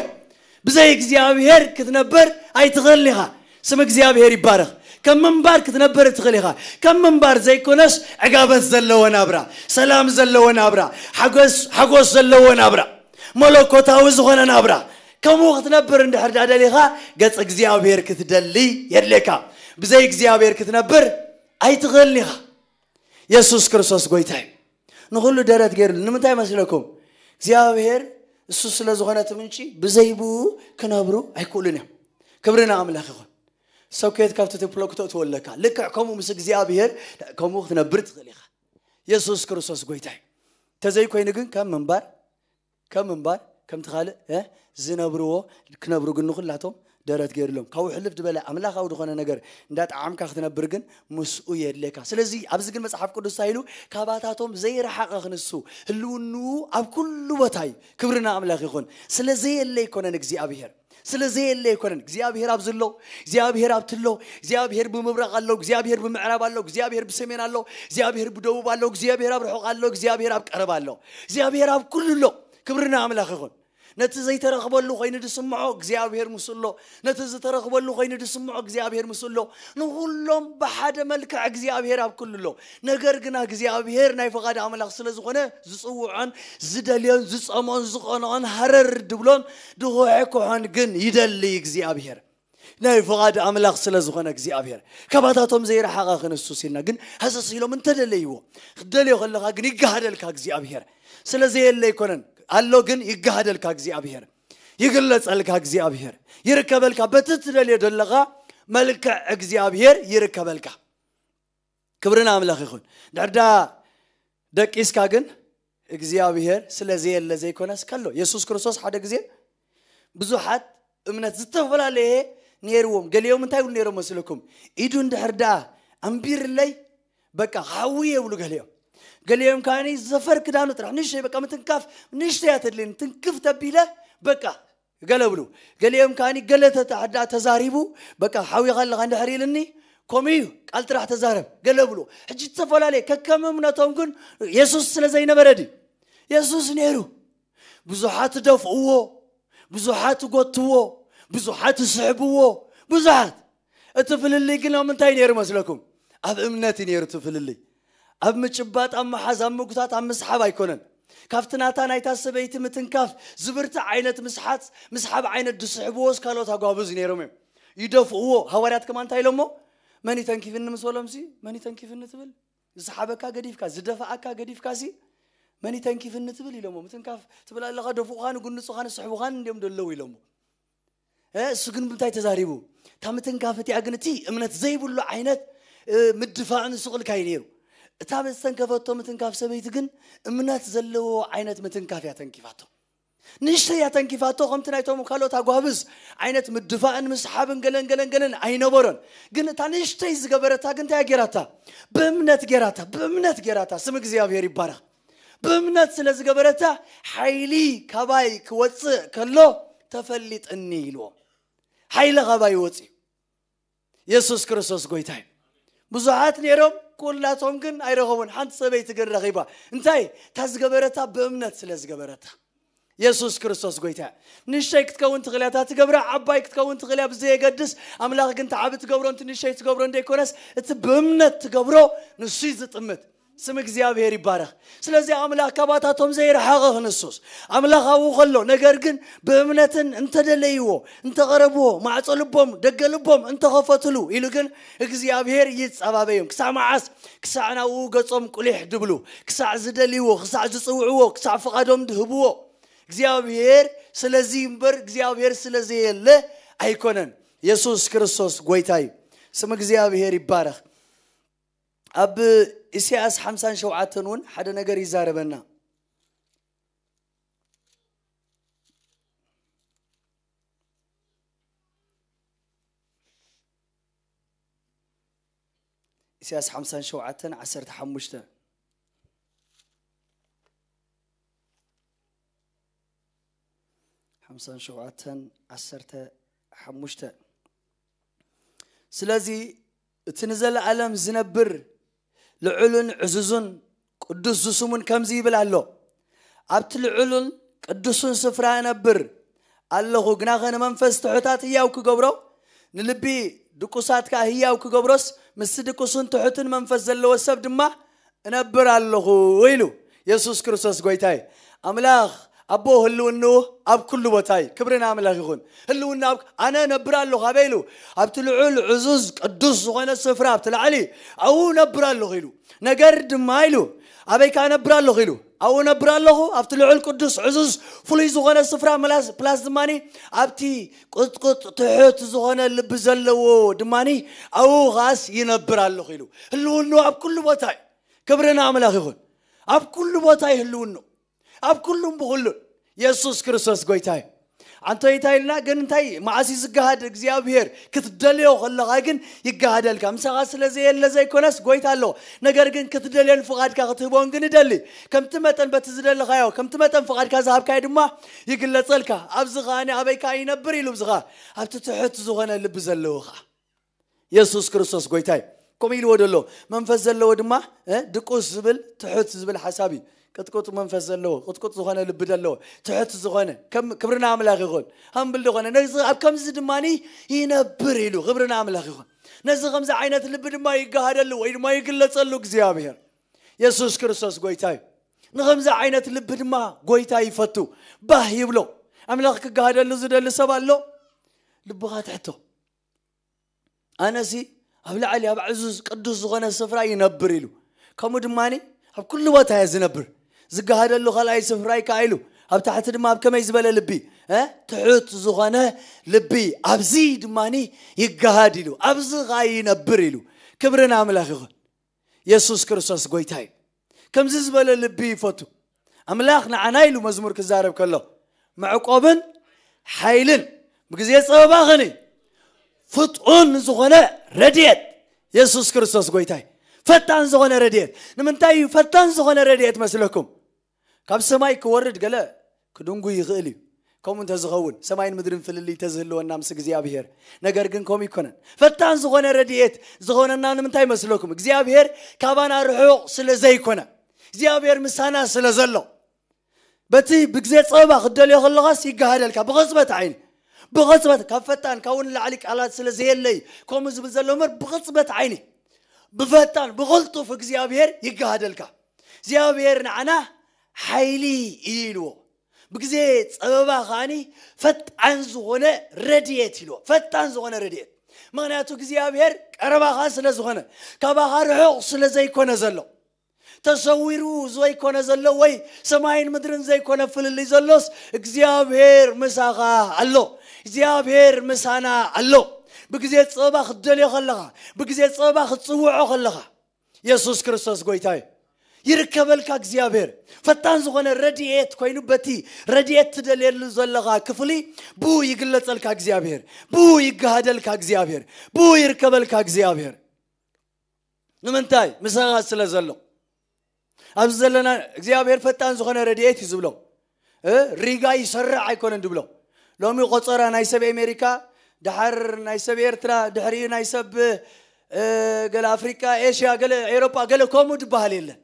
ብዘይ እግዚኣብሔር ክትነብር ኣይትኽእልን ኢኻ። ስም እግዚኣብሔር ይባረኽ። ከም ምንባር ክትነብር ትኽእል ኢኻ። ከም ምንባር ዘይኮነስ ዕጋበት ዘለዎ ናብራ፣ ሰላም ዘለዎ ናብራ፣ ሓጎስ፣ ሓጎስ ዘለዎ ናብራ፣ መለኮታዊ ዝኾነ ናብራ፣ ከምኡ ክትነብር እንድሕር ደኣ ደሊኻ፣ ገጽ እግዚኣብሔር ክትደሊ የድልየካ። ብዘይ እግዚኣብሔር ክትነብር ኣይትኽእልን ኢኻ። የሱስ ክርስቶስ ጎይታ እዩ። ንኹሉ ደረት ገይሩሉ። ንምንታይ መስለኩም? እግዚኣብሔር እሱ ስለ ዝኾነ እቲ ምንጪ፣ ብዘይ ብኡ ክነብሩ ኣይክእሉን እዮም። ክብሪ ንኣምላኽ ይኹን። ሰብ ከየት ካብቲ ትፕሎ ክተእትዎ ኣለካ። ልክዕ ከምኡ ምስ እግዚኣብሔር ከምኡ ክትነብር ትኽእል ኢኻ። የሱስ ክርስቶስ ጎይታ እዩ። ተዘይኮይኑ ግን ከም ምንባር፣ ከም ምንባር፣ ከምቲ ካልእ፣ እ፣ ዝነብርዎ ክነብሩ ግን ንኹላቶም ደረት ገይሩሎም። ካብኡ ሕልፍ ዝበለ ኣምላኻዊ ዝኾነ ነገር እንዳጠዓምካ ክትነብር ግን ምስኡ የድልየካ። ስለዚ ኣብዚ ግን መጽሓፍ ቅዱስ እንታይ ኢሉ? ካባታቶም ዘይረሓቐ ክንሱ ህልውንኡ ኣብ ኩሉ ቦታ እዩ። ክብሪ ንኣምላኽ ይኹን። ስለ ዘየለ ኣይኮነን እግዚኣብሔር። ስለ ዘየለ ኣይኮነን። እግዚኣብሔር ኣብዚ ኣሎ፣ እግዚኣብሔር ኣብቲ ኣሎ፣ እግዚኣብሔር ብምብራቕ ኣሎ፣ እግዚኣብሔር ብምዕራብ ኣሎ፣ እግዚኣብሔር ብሰሜን ኣሎ፣ እግዚኣብሔር ብደቡብ ኣሎ፣ እግዚኣብሔር ኣብ ርሑቕ ኣሎ፣ እግዚኣብሔር ኣብ ቀረባ ኣሎ፣ እግዚኣብሔር ኣብ ኩሉ ኣሎ። ክብሪ ንኣምላኽ ይኹን። ነቲ ዘይተረኽበሉ ኮይኑ ዝስምዖ እግዚኣብሔር ምስኡ ኣሎ። ነቲ ዝተረኽበሉ ኮይኑ ዝስምዖ እግዚኣብሔር ምስኡ ኣሎ። ንኹሎም ብሓደ መልክዕ እግዚኣብሔር ኣብ ኩሉ ኣሎ። ነገር ግና እግዚኣብሔር ናይ ፈቓድ ኣምላኽ ስለ ዝኾነ ዝጽውዖን ዝደልዮን ዝጸምኦን ዝቐንኦን ሃረር ድብሎን ድኹሕኩሖን ግን ይደሊ እግዚኣብሔር። ናይ ፍቓድ ኣምላኽ ስለ ዝኾነ እግዚኣብሔር፣ ካባታቶም ዘይረሓቐ ክንሱ ሲልና ግን ሃሰስ ኢሎም እንተደለይዎ፣ ክትደልዮ ከለኻ ግን ይገሃደልካ እግዚኣብሔር። ስለ ዘየለ ኣይኮነን፣ ኣሎ ግን ይገሃደልካ እግዚኣብሔር። ይግለጸልካ እግዚኣብሔር። ይርከበልካ፣ በቲ ትደልዮ ዘለኻ መልክዕ እግዚኣብሔር ይርከበልካ። ክብሪ ንኣምላኽ ይኹን። ድሕር ደኣ ደቂስካ ግን እግዚኣብሔር ስለ ዘየለ ዘይኮነስ ከሎ። የሱስ ክርስቶስ ሓደ ግዜ ብዙሓት እምነት ዝተፈላለየ ነይርዎም። ገሊኦም እንታይ ይብሉ ነይሮም መስለኩም? ኢዱ እንድሕር ደኣ ኣንቢርለይ በቃ ክሓዊ እየ ይብሉ ገሊኦም። ገሊኦም ከኣ ዘፈር ክዳኑ ጥራሕ ንእሽተይ በቃ ምትንካፍ ንእሽተይ እያ ተድልየኒ፣ ትንክፍ ተቢለ በቃ ገለ ብሉ። ገሊኦም ከኣ ገለ ተታሕዳ ተዛሪቡ በቃ ሓዊኻ ኣለኻ እንድሕር ኢልኒ ከምኡ እዩ ቃል ጥራሕ ተዛረብ ገለ ብሉ። ሕጂ ዝተፈላለየ ከከም እምነቶም ግን የሱስ ስለ ዘይነበረ ድዩ? የሱስ ነይሩ። ብዙሓት ደፍእዎ፣ ብዙሓት ጎትዎ፣ ብዙሓት ስሕብዎ፣ ብዙሓት። እቲ ፍልልይ ግን ኣብ ምንታይ ነይሩ መስለኩም? ኣብ እምነት እዩ ነይሩ እቲ ፍልልይ። ኣብ ምጭባጥ፣ ኣብ ምሓዝ፣ ኣብ ምጉታት፣ ኣብ ምስሓብ ኣይኮነን። ካብቲ ናታ ናይታ ሰበይቲ ምትንካፍ ዝብርትዕ ዓይነት ምስሓት፣ ምስሓብ ዓይነት ዝስሕብዎስ ካልኦት ኣጓብዝ ነይሮም እዮም። ይደፍእዎ። ሃዋርያት ከማ እንታይ ኢሎሞ? መን ይተንኪፍኒ ምስ በሎምሲ፣ መን ይተንኪፍኒ ትብል? ዝሰሓበካ ገዲፍካ፣ ዝደፍኣካ ገዲፍካሲ፣ መን ይተንኪፍኒ ትብል ኢሎሞ። ምትንካፍ ትብል ኣለኻ፣ ደፍኡኻን ጉንጹኻን ስሕቡኻን እንድዮም ደለዉ ኢሎሞ። እ፣ እሱ ግን ብምንታይ ተዛሪቡ? እታ ምትንካፍ እቲኣ ግን እቲ እምነት ዘይብሉ ዓይነት፣ እ፣ ምድፋእን ስቕ ኢልካ እዩ ነይሩ። እታ ዝተንከፈቶ ምትንካፍ ሰበይቲ ግን እምነት ዘለዎ ዓይነት ምትንካፍ እያ ተንኪፋቶ። ንእሽተይ እያ ተንኪፋቶ፣ ከምቲ ናይቶም ካልኦት ኣጓብዝ ዓይነት ምድፋእን ምስሓብን ገለን ገለን ገለን ኣይነበሮን። ግን እታ ንእሽተይ ዝገበረታ ግን እንታይ እያ ጌራታ? ብእምነት ጌራታ፣ ብእምነት ጌራታ። ስም እግዚኣብሔር ይባረኽ። ብእምነት ስለ ዝገበረታ ሓይሊ ካባይ ክወፅእ ከሎ ተፈሊጥኒ ኢልዎ። ሓይሊ ካባይ ይወፅእ እዩ። የሱስ ክርስቶስ ጎይታ እዩ። ብዙሓት ነይሮም፣ ኩላቶም ግን ኣይረኸቡን። ሓንቲ ሰበይቲ ግን ረኺባ። እንታይ? እታ ዝገበረታ ብእምነት ስለ ዝገበረታ። የሱስ ክርስቶስ ጎይታ። ንእሽተይ ክትከውን ትኽእል እያ፣ እታ ትገብራ ዓባይ ክትከውን ትኽእል እያ፣ ብዘየገድስ ኣምላኽ ግን እቲ ዓቢ ትገብሮን እቲ ንእሽተይ ትገብሮን ዘይኮነስ እቲ ብእምነት ትገብሮ ንሱ እዩ ዝጥምት። ስም እግዚኣብሔር ይባረኽ። ስለዚ ኣምላኽ ካባታቶም ዘይረሓቐ ክንሱስ ኣምላኽ ኣብኡ ከሎ፣ ነገር ግን ብእምነትን እንተደለይዎ፣ እንተቐረብዎ፣ ማዕጾ ልቦም፣ ደገ ልቦም እንተኸፈትሉ ኢሉ ግን እግዚኣብሔር ይጸባበዮም። ክሳዕ መዓስ? ክሳዕ ናብኡ ገጾም ቁሊሕ ድብሉ፣ ክሳዕ ዝደልይዎ፣ ክሳዕ ዝጽውዕዎ፣ ክሳዕ ፍቓዶም ድህብዎ። እግዚኣብሔር ስለዚ እምበር እግዚኣብሔር ስለዘየለ ኣይኮነን። የሱስ ክርስቶስ ጎይታ እዩ። ስም እግዚኣብሔር ይባረኽ። ኣብ ኢሳያስ ሓምሳን ሸውዓተን እውን ሓደ ነገር ይዛረበና። ኢሳያስ ሓምሳን ሸውዓተን ዓሰርተ ሓሙሽተ። ሓምሳን ሸውዓተን ዓሰርተ ሓሙሽተ። ስለዚ እቲ ንዘለኣለም ዝነብር ልዑልን ዕዙዙን ቅዱስ ዝስሙን ከምዚ ይብል ኣሎ፣ ኣብቲ ልዑልን ቅዱስን ስፍራ እነብር ኣለኹ፣ ግናኸ ንመንፈስ ትሑታት ህያው ክገብሮ፣ ንልቢ ድቁሳት ከኣ ህያው ክገብሮስ፣ ምስቲ ድቁስን ትሑትን መንፈስ ዘለዎ ሰብ ድማ እነብር ኣለኹ ኢሉ። የሱስ ክርስቶስ ጎይታይ። ኣምላኽ ኣቦ ህልውንኡ ኣብ ኩሉ ቦታ እዩ። ክብሪ ንኣምላኽ ይኹን። ህልውና ኣብ-፣ ኣነ እነብር ኣለኹ ኣበይ ኢሉ? ኣብቲ ልዑል ዕዙዝ ቅዱስ ዝኾነ ስፍራ ኣብቲ ላዕሊ ኣብኡ እነብር ኣለኹ ኢሉ። ነገር ድማ ኢሉ ኣበይ ከኣ እነብር ኣለኹ ኢሉ? ኣብኡ እነብር ኣለኹ ኣብቲ ልዑል ቅዱስ ዕዙዝ ፍሉይ ዝኾነ ስፍራ ምላስ-፣ ፕላስ ድማኒ ኣብቲ ቅጥቅጥ ትሑት ዝኾነ ልቢ ዘለዎ ድማኒ ኣብኡ ኸኣስ ይነብር ኣለኹ ኢሉ። ህልውንኡ ኣብ ኩሉ ቦታ እዩ። ክብሪ ንኣምላኽ ይኹን። ኣብ ኩሉ ቦታ እዩ ህልውንኡ። ኣብ ኩሉን ብኹሉን የሱስ ክርስቶስ ጎይታ እዩ። ኣንቶይ እንታይ ኢልና ግን እንታይ መዓስ እዩ ዝገሃድ እግዚኣብሔር? ክትደልዮ ከለኻ ግን ይገሃደልካ። ምሳኻ ስለ ዘየለ ዘይኮነስ ጎይታ ኣሎ። ነገር ግን ክትደልዮን ፍቓድካ ክትህቦን ግን እደሊ። ከምቲ መጠን በቲ ዝደለኻዮ፣ ከምቲ መጠን ፍቓድካ ዝሃብካዮ ድማ ይግለጸልካ። ኣብዚ ኸኣ ኣበይ ከኣ ይነብር ኢሉ፣ ኣብዚ ኸኣ ኣብቲ ትሑት ዝኾነ ልቢ ዘለዎ ኸኣ። የሱስ ክርስቶስ ጎይታ እዩ። ከምኡ ኢልዎ ደሎ መንፈስ ዘለዎ ድማ፣ እ፣ ድቁስ ዝብል ትሑት ዝብል ሓሳብ እዩ። ቅጥቁጥ መንፈስ ዘለዎ፣ ቅጥቁጥ ዝኾነ ልቢ ዘለዎ፣ ትሑት ዝኾነ፣ ከም ክብርና ኣምላኽ ይኹን፣ ሃምብል ዝኾነ፣ ነዚ ኣብ ከምዚ ድማኒ ይነብር ኢሉ። ክብርና ኣምላኽ ይኹን። ነዚ ከምዚ ዓይነት ልቢ ድማ ይገሃደሉ ወይ ድማ ይግለጸሉ እግዚኣብሔር። የሱስ ክርስቶስ ጎይታ እዩ። ንኸምዚ ዓይነት ልቢ ድማ ጎይታ ይፈቱ። ባህ ይብሎ። ኣምላኽ ክገሃደሉ ዝደሊ ሰብ ኣሎ? ልብኻ ትሕቶ። ኣነሲ ኣብ ላዕሊ ኣብ ዕዙዝ ቅዱስ ዝኾነ ስፍራ ይነብር ኢሉ። ከምኡ ድማኒ ኣብ ኩሉ ቦታ እየ ዝነብር። ዝገሃደሉ ካልኣይ ስፍራ እዩ ከኣ ኢሉ። ኣብ ታሕቲ ድማ ኣብ ከመይ ዝበለ ልቢ፣ እ? ትሑት ዝኾነ ልቢ፣ ኣብዚ ድማኒ ይገሃድ ኢሉ። ኣብዚ ኸኣ ይነብር ኢሉ። ክብሪ ንኣምላኽ ይኹን። የሱስ ክርስቶስ ጎይታ እዩ። ከምዚ ዝበለ ልቢ ይፈቱ። ኣምላኽ ንዓና ኢሉ መዝሙር ክዛረብ ከሎ፣ መዕቆብን ሓይልን ብግዜ ጸበባኽን እዩ። ፍጡን ዝኾነ ረድኤት የሱስ ክርስቶስ ጎይታ እዩ። ፈጣን ዝኾነ ረድኤት። ንምንታይ እዩ ፈጣን ዝኾነ ረድኤት መስለኩም? ካብ ሰማይ ክወርድ ገለ ክድንጉ ይኽእል እዩ። ከምኡ እንተዝኸውን ሰማይን ምድርን ፍልልይ ተዝህልወና ምስ እግዚኣብሔር። ነገር ግን ከምኡ ይኮነን። ፈታን ዝኾነ ረድኤት ዝኾነና ንምንታይ መስለኩም? እግዚኣብሔር ካባና ርሑቕ ስለ ዘይኮነ፣ እግዚኣብሔር ምሳና ስለ ዘሎ፣ በቲ ብግዜ ጸበባ ክትደልዮ ከለኻስ ይገሃደልካ ብቕጽበት ዓይኒ። ብቕጽበት ካብ ፈጣን ካብኡ ንላዕሊ ቃላት ስለ ዘየለይ ከምኡ ዝብል ዘሎ እምበር ብቕጽበት ዓይኒ ብፈጣን ብቕልጡፍ እግዚኣብሔር ይገሃደልካ። እግዚኣብሔር ንዓና ሓይሊ እዩ ኢልዎ። ብግዜ ጸበባ ከዓኒ ፈጣን ዝኾነ ረድኤት ኢልዎ። ፈጣን ዝኾነ ረድኤት። ምኽንያቱ እግዚኣብሔር ቀረባኻ ስለ ዝኾነ፣ ካባኻ ርሑቕ ስለ ዘይኮነ ዘሎ፣ ተሰዊሩ ዘይኮነ ዘሎ ወይ ሰማይን ምድርን ዘይኮነ ፍልልይ ዘሎስ እግዚኣብሔር ምሳኻ ኣሎ። እግዚኣብሔር ምሳና ኣሎ። ብግዜ ጸበባ ክትደልዮ ከለኻ፣ ብግዜ ጸበባ ክትጽውዖ ከለኻ፣ የሱስ ክርስቶስ ጎይታ እዩ። ይርከበልካ እግዚኣብሔር። ፈጣን ዝኾነ ረድኤት ኮይኑ በቲ ረድኤት ትደልየሉ ዘለኻ ክፍሊ ብኡ ይግለጸልካ እግዚኣብሔር። ብኡ ይገሃደልካ እግዚኣብሔር። ብኡ ይርከበልካ እግዚኣብሔር። ንምንታይ? ምሳኻ ስለ ዘሎ። ኣብዚ ዘለና እግዚኣብሔር ፈጣን ዝኾነ ረድኤት እዩ ዝብሎ። እ? ሪጋ ይሰርዕ ኣይኮነን ድብሎ። ሎሚ ቆጸራ ናይ ሰብ ኣሜሪካ፣ ደሓር ናይ ሰብ ኤርትራ፣ ድሕሪኡ ናይ ሰብ፣ እ፣ ገለ ኣፍሪቃ፣ ኤሽያ፣ ገለ ኤውሮጳ፣ ገለ ከምኡ ድበሃል የለን።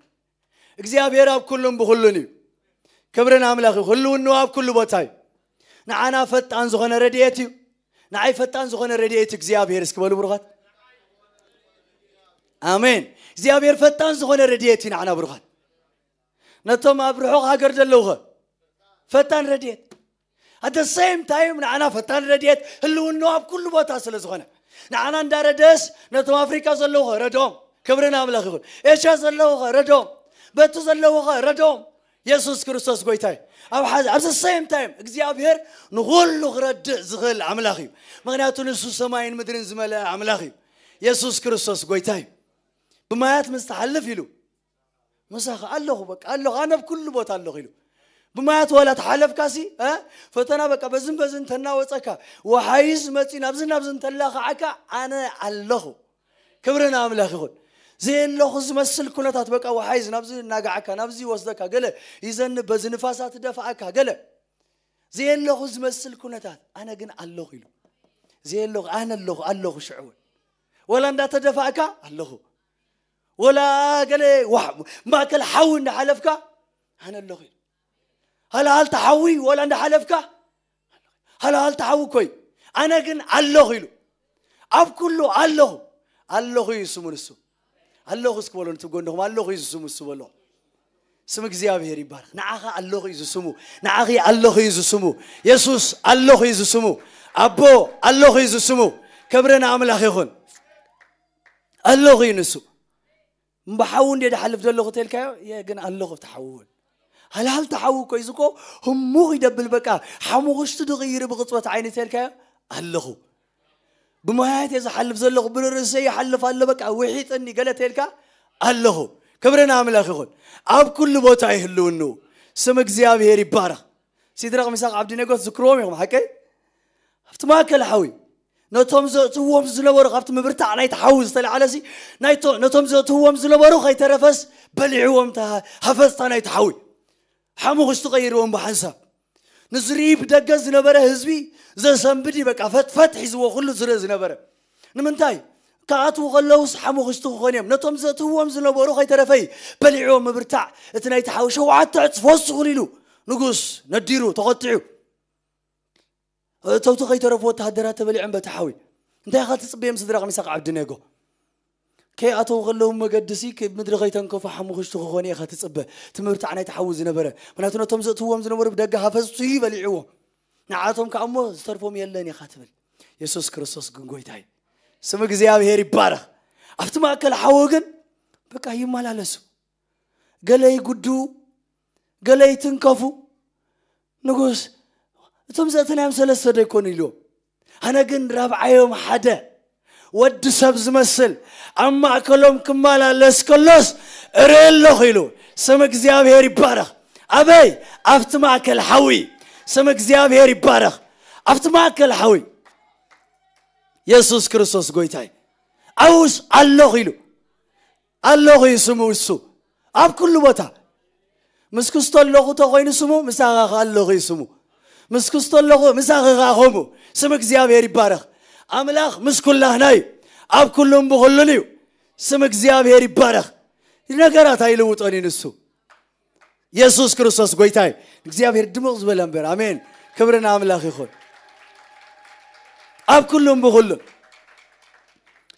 እግዚኣብሔር ኣብ ኩሉን ብኹሉን እዩ። ክብርን ኣምላኽ ይኹን። ህልውንኡ ኣብ ኩሉ ቦታ እዩ። ንዓና ፈጣን ዝኾነ ረድኤት እዩ። ንዓይ ፈጣን ዝኾነ ረድኤት እግዚኣብሔር እስኪ በሉ ብሩኻት። ኣሜን። እግዚኣብሔር ፈጣን ዝኾነ ረድኤት እዩ ንዓና ብሩኻት። ነቶም ኣብ ርሑቕ ሃገር ዘለውኸ ፈጣን ረድኤት። At the same time ንዓና ፈጣን ረድኤት ህልውንኡ ኣብ ኩሉ ቦታ ስለ ዝኾነ፣ ንዓና እንዳረደስ ነቶም ኣፍሪካ ዘለውኸ ረድኦም። ክብርን ኣምላኽ ይኹን። ኤሽያ ዘለውኸ ረድኦም። በቱ ዘለውኸ ረድኦም። የሱስ ክርስቶስ ጎይታ እዩ። ኣብ ሓደ፣ ኣብ the same time እግዚኣብሔር ንኹሉ ክረድእ ዝኽእል ኣምላኽ እዩ። ምኽንያቱ ንሱ ሰማይን ምድርን ዝመልአ ኣምላኽ እዩ። የሱስ ክርስቶስ ጎይታ እዩ። ብማያት ምስ ትሓልፍ ኢሉ፣ ምሳኻ ኣለኹ፣ በቃ ኣለኹ፣ ኣነ ኣብ ኩሉ ቦታ ኣለኹ ኢሉ። ብማያት ዋላ ተሓለፍካሲ፣ እ? ፈተና በቃ በዝን በዝን ተናወጸካ፣ ወሓይዝ መጺ ናብዚ ናብዚ እንተላኸዓካ፣ ኣነ ኣለኹ። ክብሪ ንኣምላኽ ይኹን። ዘየለኹ ዝመስል ኩነታት በቃ ወሓይዝ ናብዚ እናጋዓካ፣ ናብዚ ይወስደካ፣ ገለ ይዘንብ፣ በዚ ንፋሳት ደፋኣካ፣ ገለ ዘየለኹ ዝመስል ኩነታት፣ ኣነ ግን ኣለኹ ኢሉ። ዘየለኹ፣ ኣነ ኣለኹ፣ ኣለኹ ሽዑ እውን። ወላ እንዳተደፋእካ ኣለኹ። ወላ ገለ ዋሕ-፣ ማእከል ሓዊ እንዳሓለፍካ ኣነ ኣለኹ ኢሉ። ሃልሃልቲ ሓዊ ወላ እንዳሓለፍካ ሃልሃልቲ ሓዊ እኮ እዩ። ኣነ ግን ኣለኹ ኢሉ። ኣብ ኩሉ ኣለኹ። ኣለኹ እዩ ስሙ ንሱ። ኣለኹ እስኪ በሎ፣ ነቲ ጎንኹም ኣለኹ እዩ ስሙ ንሱ በሎ። ስም እግዚኣብሔር ይባረኽ። ንዓኻ ኣለኹ እዩ ዝስሙ። ንዓኺ ኣለኹ እዩ ዝስሙ። የሱስ ኣለኹ እዩ ዝስሙ። ኣቦ ኣለኹ እዩ ዝስሙ። ክብሪ ንኣምላኽ ይኹን። ኣለኹ እዩ ንሱ። እምበሓዊ እንደ ድሓልፍ ዘለኹ ተልካዮ፣ የ ግን ኣለኹ ኣብቲ ሓዊ እውን። ሃልሃልቲ ሓዊ እኮ እዩ ዝኮ ህሙቕ ይደብል፣ በቃ ሓሙኽሽቲ ድቕይር ብቕጽበት ዓይኒ ተልካዮ፣ ኣለኹ። ብማያት እየ ዝሓልፍ ዘለኹ፣ ብርእሰይ ይሓልፍ ኣሎ፣ በቃ ውሒጥኒ ገለ ተልካ፣ ኣለኹ። ክብሪ ንኣምላኽ ይኹን። ኣብ ኩሉ ቦታ ይህልውኑ። ስም እግዚኣብሔር ይባረኽ። ሲድራቕ፣ ሚሳቕ፣ ዓብድኔጎ ትዝክርዎም ኢኹም፣ ሓቀይ? ኣብቲ ማእከል ሓዊ ነቶም ዘእትዎም ዝነበሩ፣ ካብቲ ምብርታዕ ናይቲ ሓዊ ዝተላዕለሲ፣ ናይቶ-፣ ነቶም ዘእትዎም ዝነበሩ ከይተረፈስ በሊዕዎም፣ እታ ሃፈስታ ናይቲ ሓዊ ሓሙኽሽቲ ቀይርዎም ብሓንሳብ። ንዝርኢ ብደገ ዝነበረ ህዝቢ ዘሰንብድ እዩ፣ በቃ ፈትፈት ሒዝዎ ኩሉ ዝርኢ ዝነበረ። ንምንታይ? ክኣትዉ ከለውስ ሓሙኽሽቲ ክኾኑ እዮም። ነቶም ዘእትዎም ዝነበሩ ከይተረፈይ በሊዕዎም ምብርታዕ እቲ ናይቲ ሓዊ ሸውዓተ ዕጽፍ ወስኹ ኢሉ ንጉስ ነዲሩ ተቖጢዑ። እተውቲ ከይተረፉ ወተሃደራት ተበሊዖም በቲ ሓዊ። እንታይ ኢኻ ትጽበዮም ስድራቕ ሚሳቕ ዓብድኔጎ? ከይኣተዉ ከለዉ መገድሲ ክ-፣ ምድሪ ከይተንከፉ ሓሙኽሽቲ ክኾኑ ኢኻ ትጽበ። እቲ ምብርታዕ ናይቲ ሓዊ ዝነበረ። ምኽንያቱ ነቶም ዘእትዎም ዝነበሩ ብደገ ሃፈስቱ እዩ በሊዕዎም። ንዓቶም ከኣ እሞ ዝተርፎም የለን ኢኻ ትብል። የሱስ ክርስቶስ ግን ጎይታ እዩ። ስም እግዚኣብሔር ይባረኽ። ኣብቲ ማእከል ሓዊ ግን በቃ ይመላለሱ። ገለ ይጉድኡ፣ ገለ ይትንከፉ። ንጉስ፣ እቶም ዘእተናዮም ሰለስተ ዶ ኣይኮኑ ኢልዎም? ኣነ ግን ራብዓዮም ሓደ ወዲ ሰብ ዝመስል ኣብ ማእከሎም ክመላለስ ከሎስ እርኢ ኣለኹ ኢሉ። ስም እግዚኣብሔር ይባረኽ። ኣበይ? ኣብቲ ማእከል ሓዊ። ስም እግዚኣብሔር ይባረኽ። ኣብቲ ማእከል ሓዊ። የሱስ ክርስቶስ ጎይታይ። ኣብኡስ ኣለኹ ኢሉ። ኣለኹ እዩ ስሙ እሱ። ኣብ ኩሉ ቦታ። ምስ ክስቶ ኣለኹ ተኾይኑ ስሙ፣ ምሳኻ ኸኣ ኣለኹ እዩ ስሙ። ምስ ክስቶ ኣለኹ፣ ምሳኺ ኸኣ ኸምኡ። ስም እግዚኣብሔር ይባረኽ። ኣምላኽ ምስ ኩላህና እዩ። ኣብ ኩሉን ብኹሉን እዩ። ስም እግዚኣብሔር ይባረኽ። ነገራት ኣይልውጦን እዩ ንሱ። የሱስ ክርስቶስ ጎይታ እዩ። እግዚኣብሔር ድምቕ ዝበለ እምበር። ኣሜን። ክብሪ ንኣምላኽ ይኹን። ኣብ ኩሉን ብኹሉን።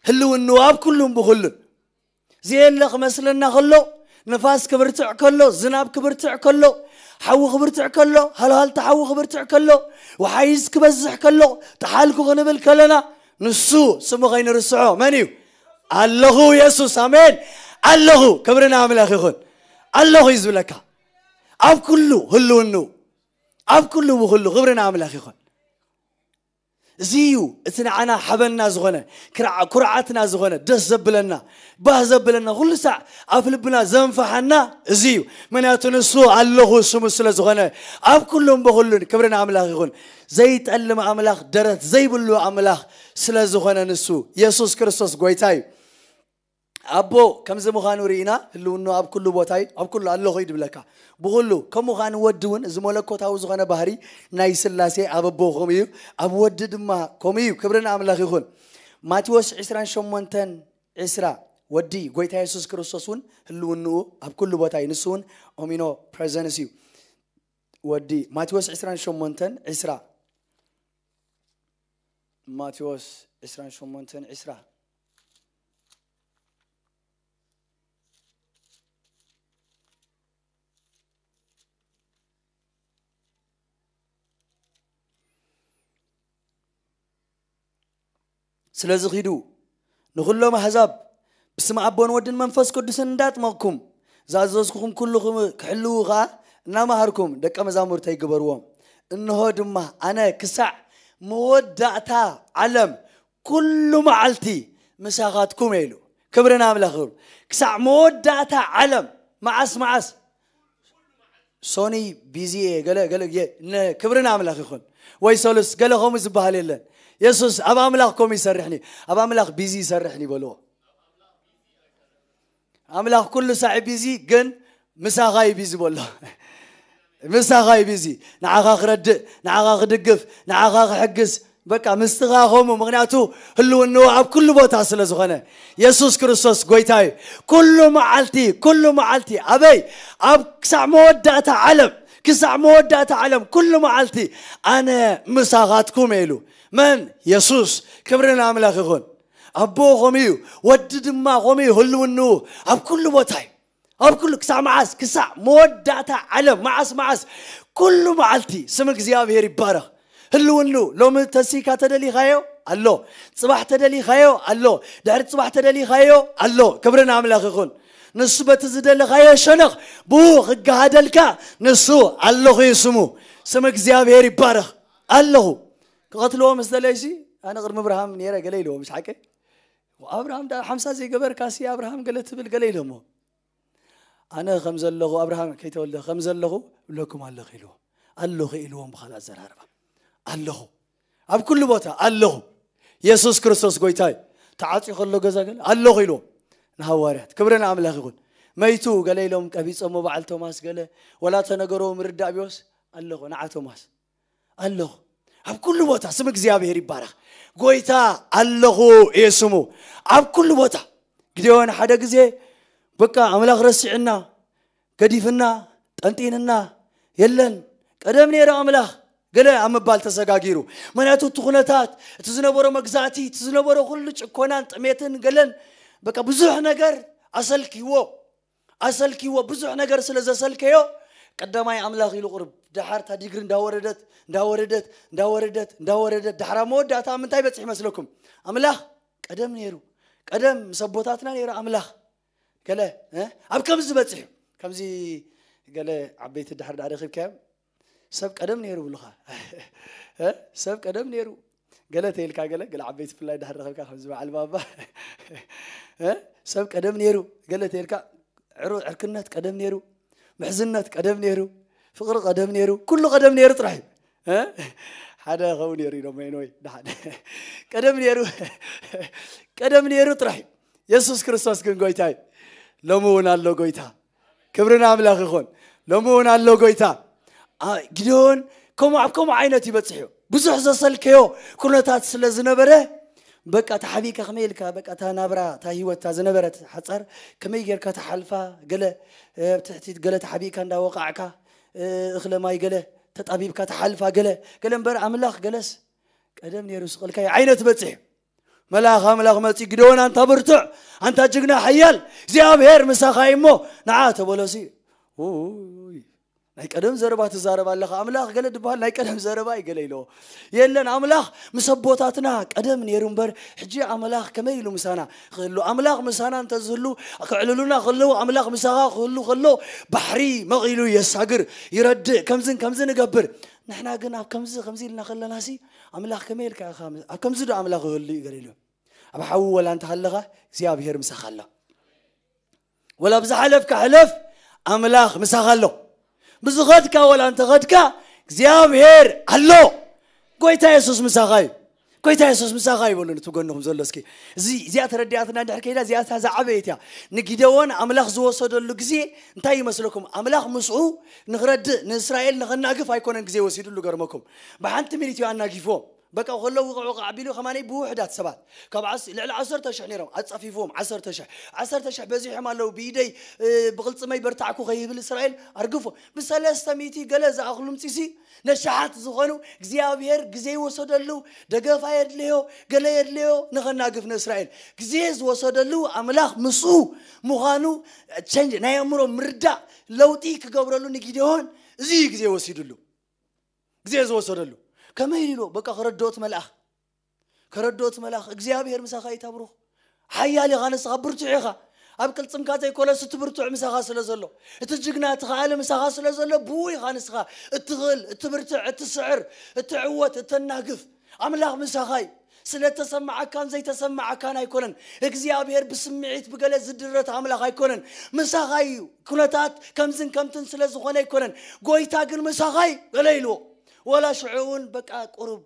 ህልውንኡ ኣብ ኩሉን ብኹሉን። ዘየለ ክመስለና ከሎ፣ ንፋስ ክብርትዕ ከሎ፣ ዝናብ ክብርትዕ ከሎ፣ ሓዊ ክብርትዕ ከሎ፣ ሃልሃልቲ ሓዊ ክብርትዕ ከሎ፣ ወሓይዝ ክበዝሕ ከሎ፣ ጠሓልኩ ክንብል ከለና፣ ንሱ ስሙ ከይንርስዖ መን እዩ? ኣለኹ የሱስ። ኣሜን። ኣለኹ። ክብሪ ንኣምላኽ ይኹን። ኣለኹ እዩ ዝብለካ። ኣብ ኩሉ ህልውንኡ፣ ኣብ ኩሉ ብኹሉ ክብሪ ንኣምላኽ ይኹን። እዚ እዩ እቲ ንዓና ሓበንና ዝኾነ፣ ክርዓ-፣ ኩርዓትና ዝኾነ፣ ደስ ዘብለና፣ ባህ ዘብለና፣ ኩሉ ሳዕ ኣብ ልብና ዘንፈሓና እዚ እዩ። ምኽንያቱ ንሱ ኣለኹ ስሙ ስለ ዝኾነ፣ ኣብ ኩሉን ብኹሉን ክብሪ ንኣምላኽ ይኹን። ዘይጠልም ኣምላኽ፣ ደረት ዘይብሉ ኣምላኽ ስለ ዝኾነ ንሱ የሱስ ክርስቶስ ጎይታ እዩ። ኣቦ ከምዚ ምዃኑ ርኢና፣ ህልውንኡ ኣብ ኩሉ ቦታ እዩ፣ ኣብ ኩሉ ኣለኹ እዩ ድብለካ። ብኹሉ፣ ከምኡ ኸኣ ንወዲ እውን፣ እዚ መለኮታዊ ዝኾነ ባህሪ ናይ ስላሴ ኣብ ኣቦ ከምኡ እዩ፣ ኣብ ወዲ ድማ ከምኡ እዩ። ክብሪ ንኣምላኽ ይኹን። ማቴዎስ ዕስራን ሸሞንተን ዕስራ፣ ወዲ ጎይታ የሱስ ክርስቶስ እውን ህልውንኡ ኣብ ኩሉ ቦታ እዩ። ንሱ እውን ኦሚኖ ፕሬዘንስ እዩ። ወዲ ማቴዎስ ዕስራን ሸሞንተን ዕስራ። ማቴዎስ ዕስራን ሸሞንተን ዕስራ። ስለዚ ኺዱ ንኹሎም ኣህዛብ ብስም ኣቦን ወድን መንፈስ ቅዱስን እንዳጥመቕኩም ዝኣዘዝኩኹም ኩሉ ክም- ክሕልዉ ኸኣ እናመሃርኩም ደቀ መዛሙርተይ ግበርዎም። እንሆ ድማ ኣነ ክሳዕ መወዳእታ ዓለም ኩሉ መዓልቲ ምሳኻትኩም እየ ኢሉ። ክብሪ ንኣምላኽ ይኹን። ክሳዕ መወዳእታ ዓለም። መዓስ መዓስ ሶኒ ቢዚ እየ፣ ገለ ገለ እየ። ነ- ክብሪ ንኣምላኽ ይኹን። ወይ ሰሉስ ገለ ከምኡ ዝበሃል የለን። የሱስ ኣብ ኣምላኽ ከምኡ ይሰርሕኒ፣ ኣብ ኣምላኽ ቢዚ ይሰርሕኒ በልዎ። ኣምላኽ ኩሉ ሳዕ ቢዚ፣ ግን ምሳኻ እዩ ቢዚ በሎ። ምሳኻ እዩ ቢዚ። ንዓኻ ክረድእ፣ ንዓኻ ክድግፍ፣ ንዓኻ ክሕግዝ፣ በቃ ምስትኻ ከምኡ። ምኽንያቱ ህልውንኡ ኣብ ኩሉ ቦታ ስለ ዝኾነ። የሱስ ክርስቶስ ጎይታ እዩ። ኩሉ መዓልቲ፣ ኩሉ መዓልቲ ኣበይ? ኣብ ክሳዕ መወዳእታ ዓለም፣ ክሳዕ መወዳእታ ዓለም ኩሉ መዓልቲ ኣነ ምሳኻትኩም እየ ኢሉ። መን? የሱስ። ክብሪ ንኣምላኽ ይኹን። ኣቦ ከምኡ እዩ፣ ወዲ ድማ ከምኡ እዩ። ህልውንኡ ኣብ ኩሉ ቦታ እዩ። ኣብ ኩሉ ክሳዕ መዓስ? ክሳዕ መወዳእታ ዓለም። መዓስ መዓስ? ኩሉ መዓልቲ። ስም እግዚኣብሔር ይባረኽ። ህልውኑ ሎሚ ተሲካ ተደሊኻዮ ኣሎ፣ ጽባሕ ተደሊኻዮ ኣሎ፣ ድሕሪ ጽባሕ ተደሊኻዮ ኣሎ። ክብሪ ንኣምላኽ ይኹን። ንሱ በቲ ዝደለኻዮ ሸነኽ ብኡ ክገሃደልካ ንሱ ኣለኹ እዩ ስሙ። ስም እግዚኣብሔር ይባረኽ። ኣለኹ። ክቐትልዎ ምስ ደለይሲ ኣነ ቅድሚ እብርሃም ነይረ ገለ ኢልዎ፣ ምስ ሓቂ ኣብርሃም ዳ ሓምሳ ዘይገበርካሲ ኣብርሃም ገለ ትብል ገለ ኢሎሞ። ኣነ ከም ዘለኹ ኣብርሃም ከይተወልደ ከም ዘለኹ እብለኩም ኣለኹ ኢልዎ። ኣለኹ ኢልዎም ብኻልእ ኣዘራርባ። ኣለኹ። ኣብ ኩሉ ቦታ ኣለኹ። የሱስ ክርስቶስ ጎይታ እዩ። ተዓጽዩ ከሎ ገዛ ገለ ኣለኹ ኢልዎም። ንሃዋርያት። ክብሪ ንኣምላኽ ይኹን። መይቱ ገለ ኢሎም ቀቢጾሞ በዓል ቶማስ ገለ ወላ ተነገሮ ምርዳእ ቢዮስ ኣለኹ ንዓ ቶማስ። ኣለኹ። ኣብ ኩሉ ቦታ ስም እግዚኣብሔር ይባረኽ። ጎይታ ኣለኹ እየ ስሙ። ኣብ ኩሉ ቦታ። ግዴዎን ሓደ ግዜ በቃ ኣምላኽ ረሲዕና፣ ገዲፍና፣ ጠንጢንና፣ የለን። ቀደም ነይረ ኣምላኽ ገለ ኣብ ምባል ተሰጋጊሩ። ምኽንያቱ እቲ ኩነታት፣ እቲ ዝነበሮ መግዛእቲ፣ እቲ ዝነበሮ ኩሉ ጭኮናን ጥሜትን ገለን በቃ ብዙሕ ነገር ኣሰልኪዎ። ኣሰልኪዎ። ብዙሕ ነገር ስለ ዘሰልከዮ ቀዳማይ ኣምላኽ ኢሉ ቁርብ። ደሓር እታ ዲግሪ እንዳወረደት እንዳወረደት እንዳወረደት እንዳወረደት፣ ደሓር ኣብ መወዳእታ ኣብ ምንታይ በፅሕ ይመስለኩም? ኣምላኽ ቀደም ነይሩ። ቀደም ምስ ኣቦታትና ነይሩ ኣምላኽ። ገለ እ? ኣብ ከምዚ በፂሑ። ከምዚ ገለ ዓበይቲ ድሓር ዳ ረኺብካዮም ሰብ ቀደም ነይሩ ብሉኻ። እ? ሰብ ቀደም ነይሩ። ገለ ተይልካ ገለ ገለ ዓበይቲ ፍላይ ድሓር ረኸብካ ከምዚ በዓል ባባ። እ? ሰብ ቀደም ነይሩ። ገለ ተይልካ ዕሩ ዕርክነት ቀደም ነይሩ። ምሕዝነት ቀደም ነይሩ። ፍቕሪ ቀደም ነይሩ። ኩሉ ቀደም ነይሩ ጥራሕ እዩ። እ? ሓደ ኸው ነይሩ ኢሎም ወይ ወይ ደሓን። ቀደም ነይሩ። ቀደም ነይሩ ጥራሕ እዩ። የሱስ ክርስቶስ ግን ጎይታ እዩ። ሎሚ እውን ኣሎ ጎይታ። ክብሪ ንኣምላኽ ይኹን። ሎሚ እውን ኣሎ ጎይታ። አ- ጊደዎን ከምኡ ኣብ ከምኡ ዓይነት ይበፅሕ እዩ። ብዙሕ ዘሰልከዮ ኩነታት ስለ ዝነበረ በቃ ተሓቢእካ ከመይ ኢልካ በቃ እታ ናብራ እታ ህይወት እታ ዝነበረት ሓፃር ከመይ ጌርካ ተሓልፋ ገለ እ፣ ኣብ ትሕቲ ገለ ተሓቢእካ እንዳወቃዕካ እ፣ እኽለ ማይ ገለ ተጣቢብካ ተሓልፋ ገለ ገለ እምበር ኣምላኽ ገለስ ቀደም ነይሩ ስቕልካዮ ዓይነት በፅሕ እዩ። መልኣኽ ኣምላኽ መፂ ግደዎን ኣንታ ብርቱዕ ኣንታ ጅግና ሓያል እግዚኣብሔር ምሳኻ እዩ እሞ ንዓ ተበሎሲ ውይ ናይ ቀደም ዘረባ ትዛረብ ኣለኻ ኣምላኽ ገለ ድበሃል ናይ ቀደም ዘረባ እዩ ገለ ኢሎ የለን ኣምላኽ ምስ ኣቦታትና ቀደም ነይሩ እምበር ሕጂ ኣምላኽ ከመይ ኢሉ ምሳና ክህሉ ኣምላኽ ምሳና እንተዝህሉ ክዕልሉና ከለዉ ኣምላኽ ምሳኻ ክህሉ ከሎ ባሕሪ መቒሉ የሳግር ይረድእ ከምዝን ከምዚ ንገብር ንሕና ግን ኣብ ከምዚ ከምዚ ኢልና ከለናሲ ኣምላኽ ከመይ ኢልካ ኢኻ ኣብ ከምዚ ዶ ኣምላኽ ክህሉ እዩ ገለ ኢሉ ኣብ ሓዊ ወላ እንተሃለኻ እግዚኣብሔር ምሳኻ ኣሎ ወላ ብዝሓለፍካ ሕለፍ ኣምላኽ ምሳኻ ኣሎ ብዝኸድካ ወላ እንተኸድካ እግዚኣብሔር ኣሎ ጎይታ የሱስ ምሳኻ እዩ ጎይታ የሱስ ምሳኻ ይበሉ ነቲ ጎንኹም ዘሎ እስኪ እዚ እዚኣ ተረዲኣትና እንድሕር ከይዳ እዚኣ እታ ዝዓበየት እያ ንጊደዎን ኣምላኽ ዝወሰደሉ ግዜ እንታይ ይመስለኩም ኣምላኽ ምስኡ ንኽረድእ ንእስራኤል ንኸናግፍ ኣይኮነን ግዜ ወሲዱሉ ገርመኩም ብሓንቲ ሚኒት እዩ ኣናጊፍዎም በቃ ከለዉ ውቕዕ ውቕዕ ኣቢሉ ከማነይ ብውሕዳት ሰባት ካብ ዓስ- ልዕሊ ዓሰርተ ሽሕ ነይሮም ኣጻፊፍዎም። ዓሰርተ ሽሕ ዓሰርተ ሽሕ በዚሖም ኣለዉ። ብኢደይ እ፣ ብቕልጽመይ በርታዕኩ ከይብል እስራኤል ኣርግፎ። ብሰለስተ ሚእቲ ገለ ዝኣኽሉ ምጺሲ ነሻሓት ዝኾኑ እግዚኣብሔር ግዜ ይወሰደሉ፣ ደገፋ የድልዮ፣ ገለ የድልዮ ንኸናግፍ ንእስራኤል ግዜ ዝወሰደሉ ኣምላኽ ምስኡ ምዃኑ ቸንጅ ናይ ኣእምሮ ምርዳእ ለውጢ ክገብረሉ ንጊዴዎን እዚ እዩ ግዜ ወሲድሉ። ግዜ ዝወሰደሉ ከመይ ኢሉ በቃ ከረድኦ እቲ መልኣኽ ከረድኦ እቲ መልኣኽ እግዚኣብሔር ምሳኻ እዩ ታብሩኽ ሓያል ኢኻ ንስኻ ብርቱዕ ኢኻ ኣብ ቅልጽምካ ዘይኮነስ እቲ ብርቱዕ ምሳኻ ስለ ዘሎ እቲ ጅግና እቲ ከኣለ ምሳኻ ስለ ዘሎ ብኡ ኢኻ ንስኻ እትኽእል እትብርትዕ እትስዕር እትዕወት እተናግፍ ኣምላኽ ምሳኻ እዩ ስለ ተሰማዓካን ዘይተሰማዓካን ኣይኮነን እግዚኣብሔር ብስምዒት ብገለ ዝድረት ኣምላኽ ኣይኮነን ምሳኻ እዩ ኩነታት ከምዝን ከምትን ስለ ዝኾነ ኣይኮነን ጎይታ ግን ምሳኻ እዩ ገለ ኢልዎ ወላ ሽዑ እውን በቃ ቁሩብ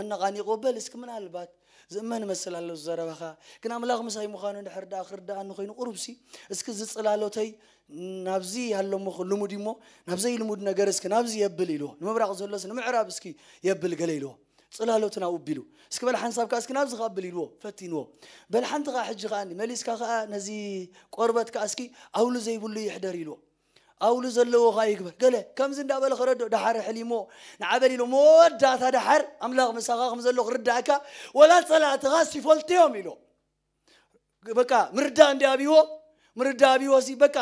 ኣነቓኒቑ በል እስኪ ምናልባት ዝእመን እመስል ኣሎ ዘረባኻ ግን ኣምላኽ ምሳይ ምዃኑ እንድሕር ደኣ ክርድኣኒ ኮይኑ ቁሩብሲ እስኪ ዝፅላሎተይ ናብዚ ኣሎ እሞ ልሙድ እዩ እሞ ናብ ዘይልሙድ ነገር እስኪ ናብዚ የብል ኢልዎ ንምብራቕ ዘሎስ ንምዕራብ እስኪ የብል ገለ ኢልዎ ፅላሎት ናብኡ ኣቢሉ እስኪ በል ሓንሳብ ከዓ እስኪ ናብዚ ከብል ኢልዎ ፈቲንዎ በል ሓንቲ ከዓ ሕጂ ከዓ መሊስካ ከዓ ነዚ ቆርበት ከዓ እስኪ ኣውሉ ዘይብሉ ይሕደር ኢልዎ ኣውሉ ዘለዎ ኸዓ ይግበር ገለ ከምዚ እንዳበለ ኸረዶ ደሓር ሕሊሞ ንዓበል ኢሎ መወዳእታ ደሓር ኣምላኽ ምሳኻ ከም ዘሎ ክርዳእካ ወላ ጸላእትኻ ሲፈልጥዮም ኢሎ በቃ ምርዳእ እንዲ ኣብይዎ ምርዳእ ኣብይዎ ሲ በቃ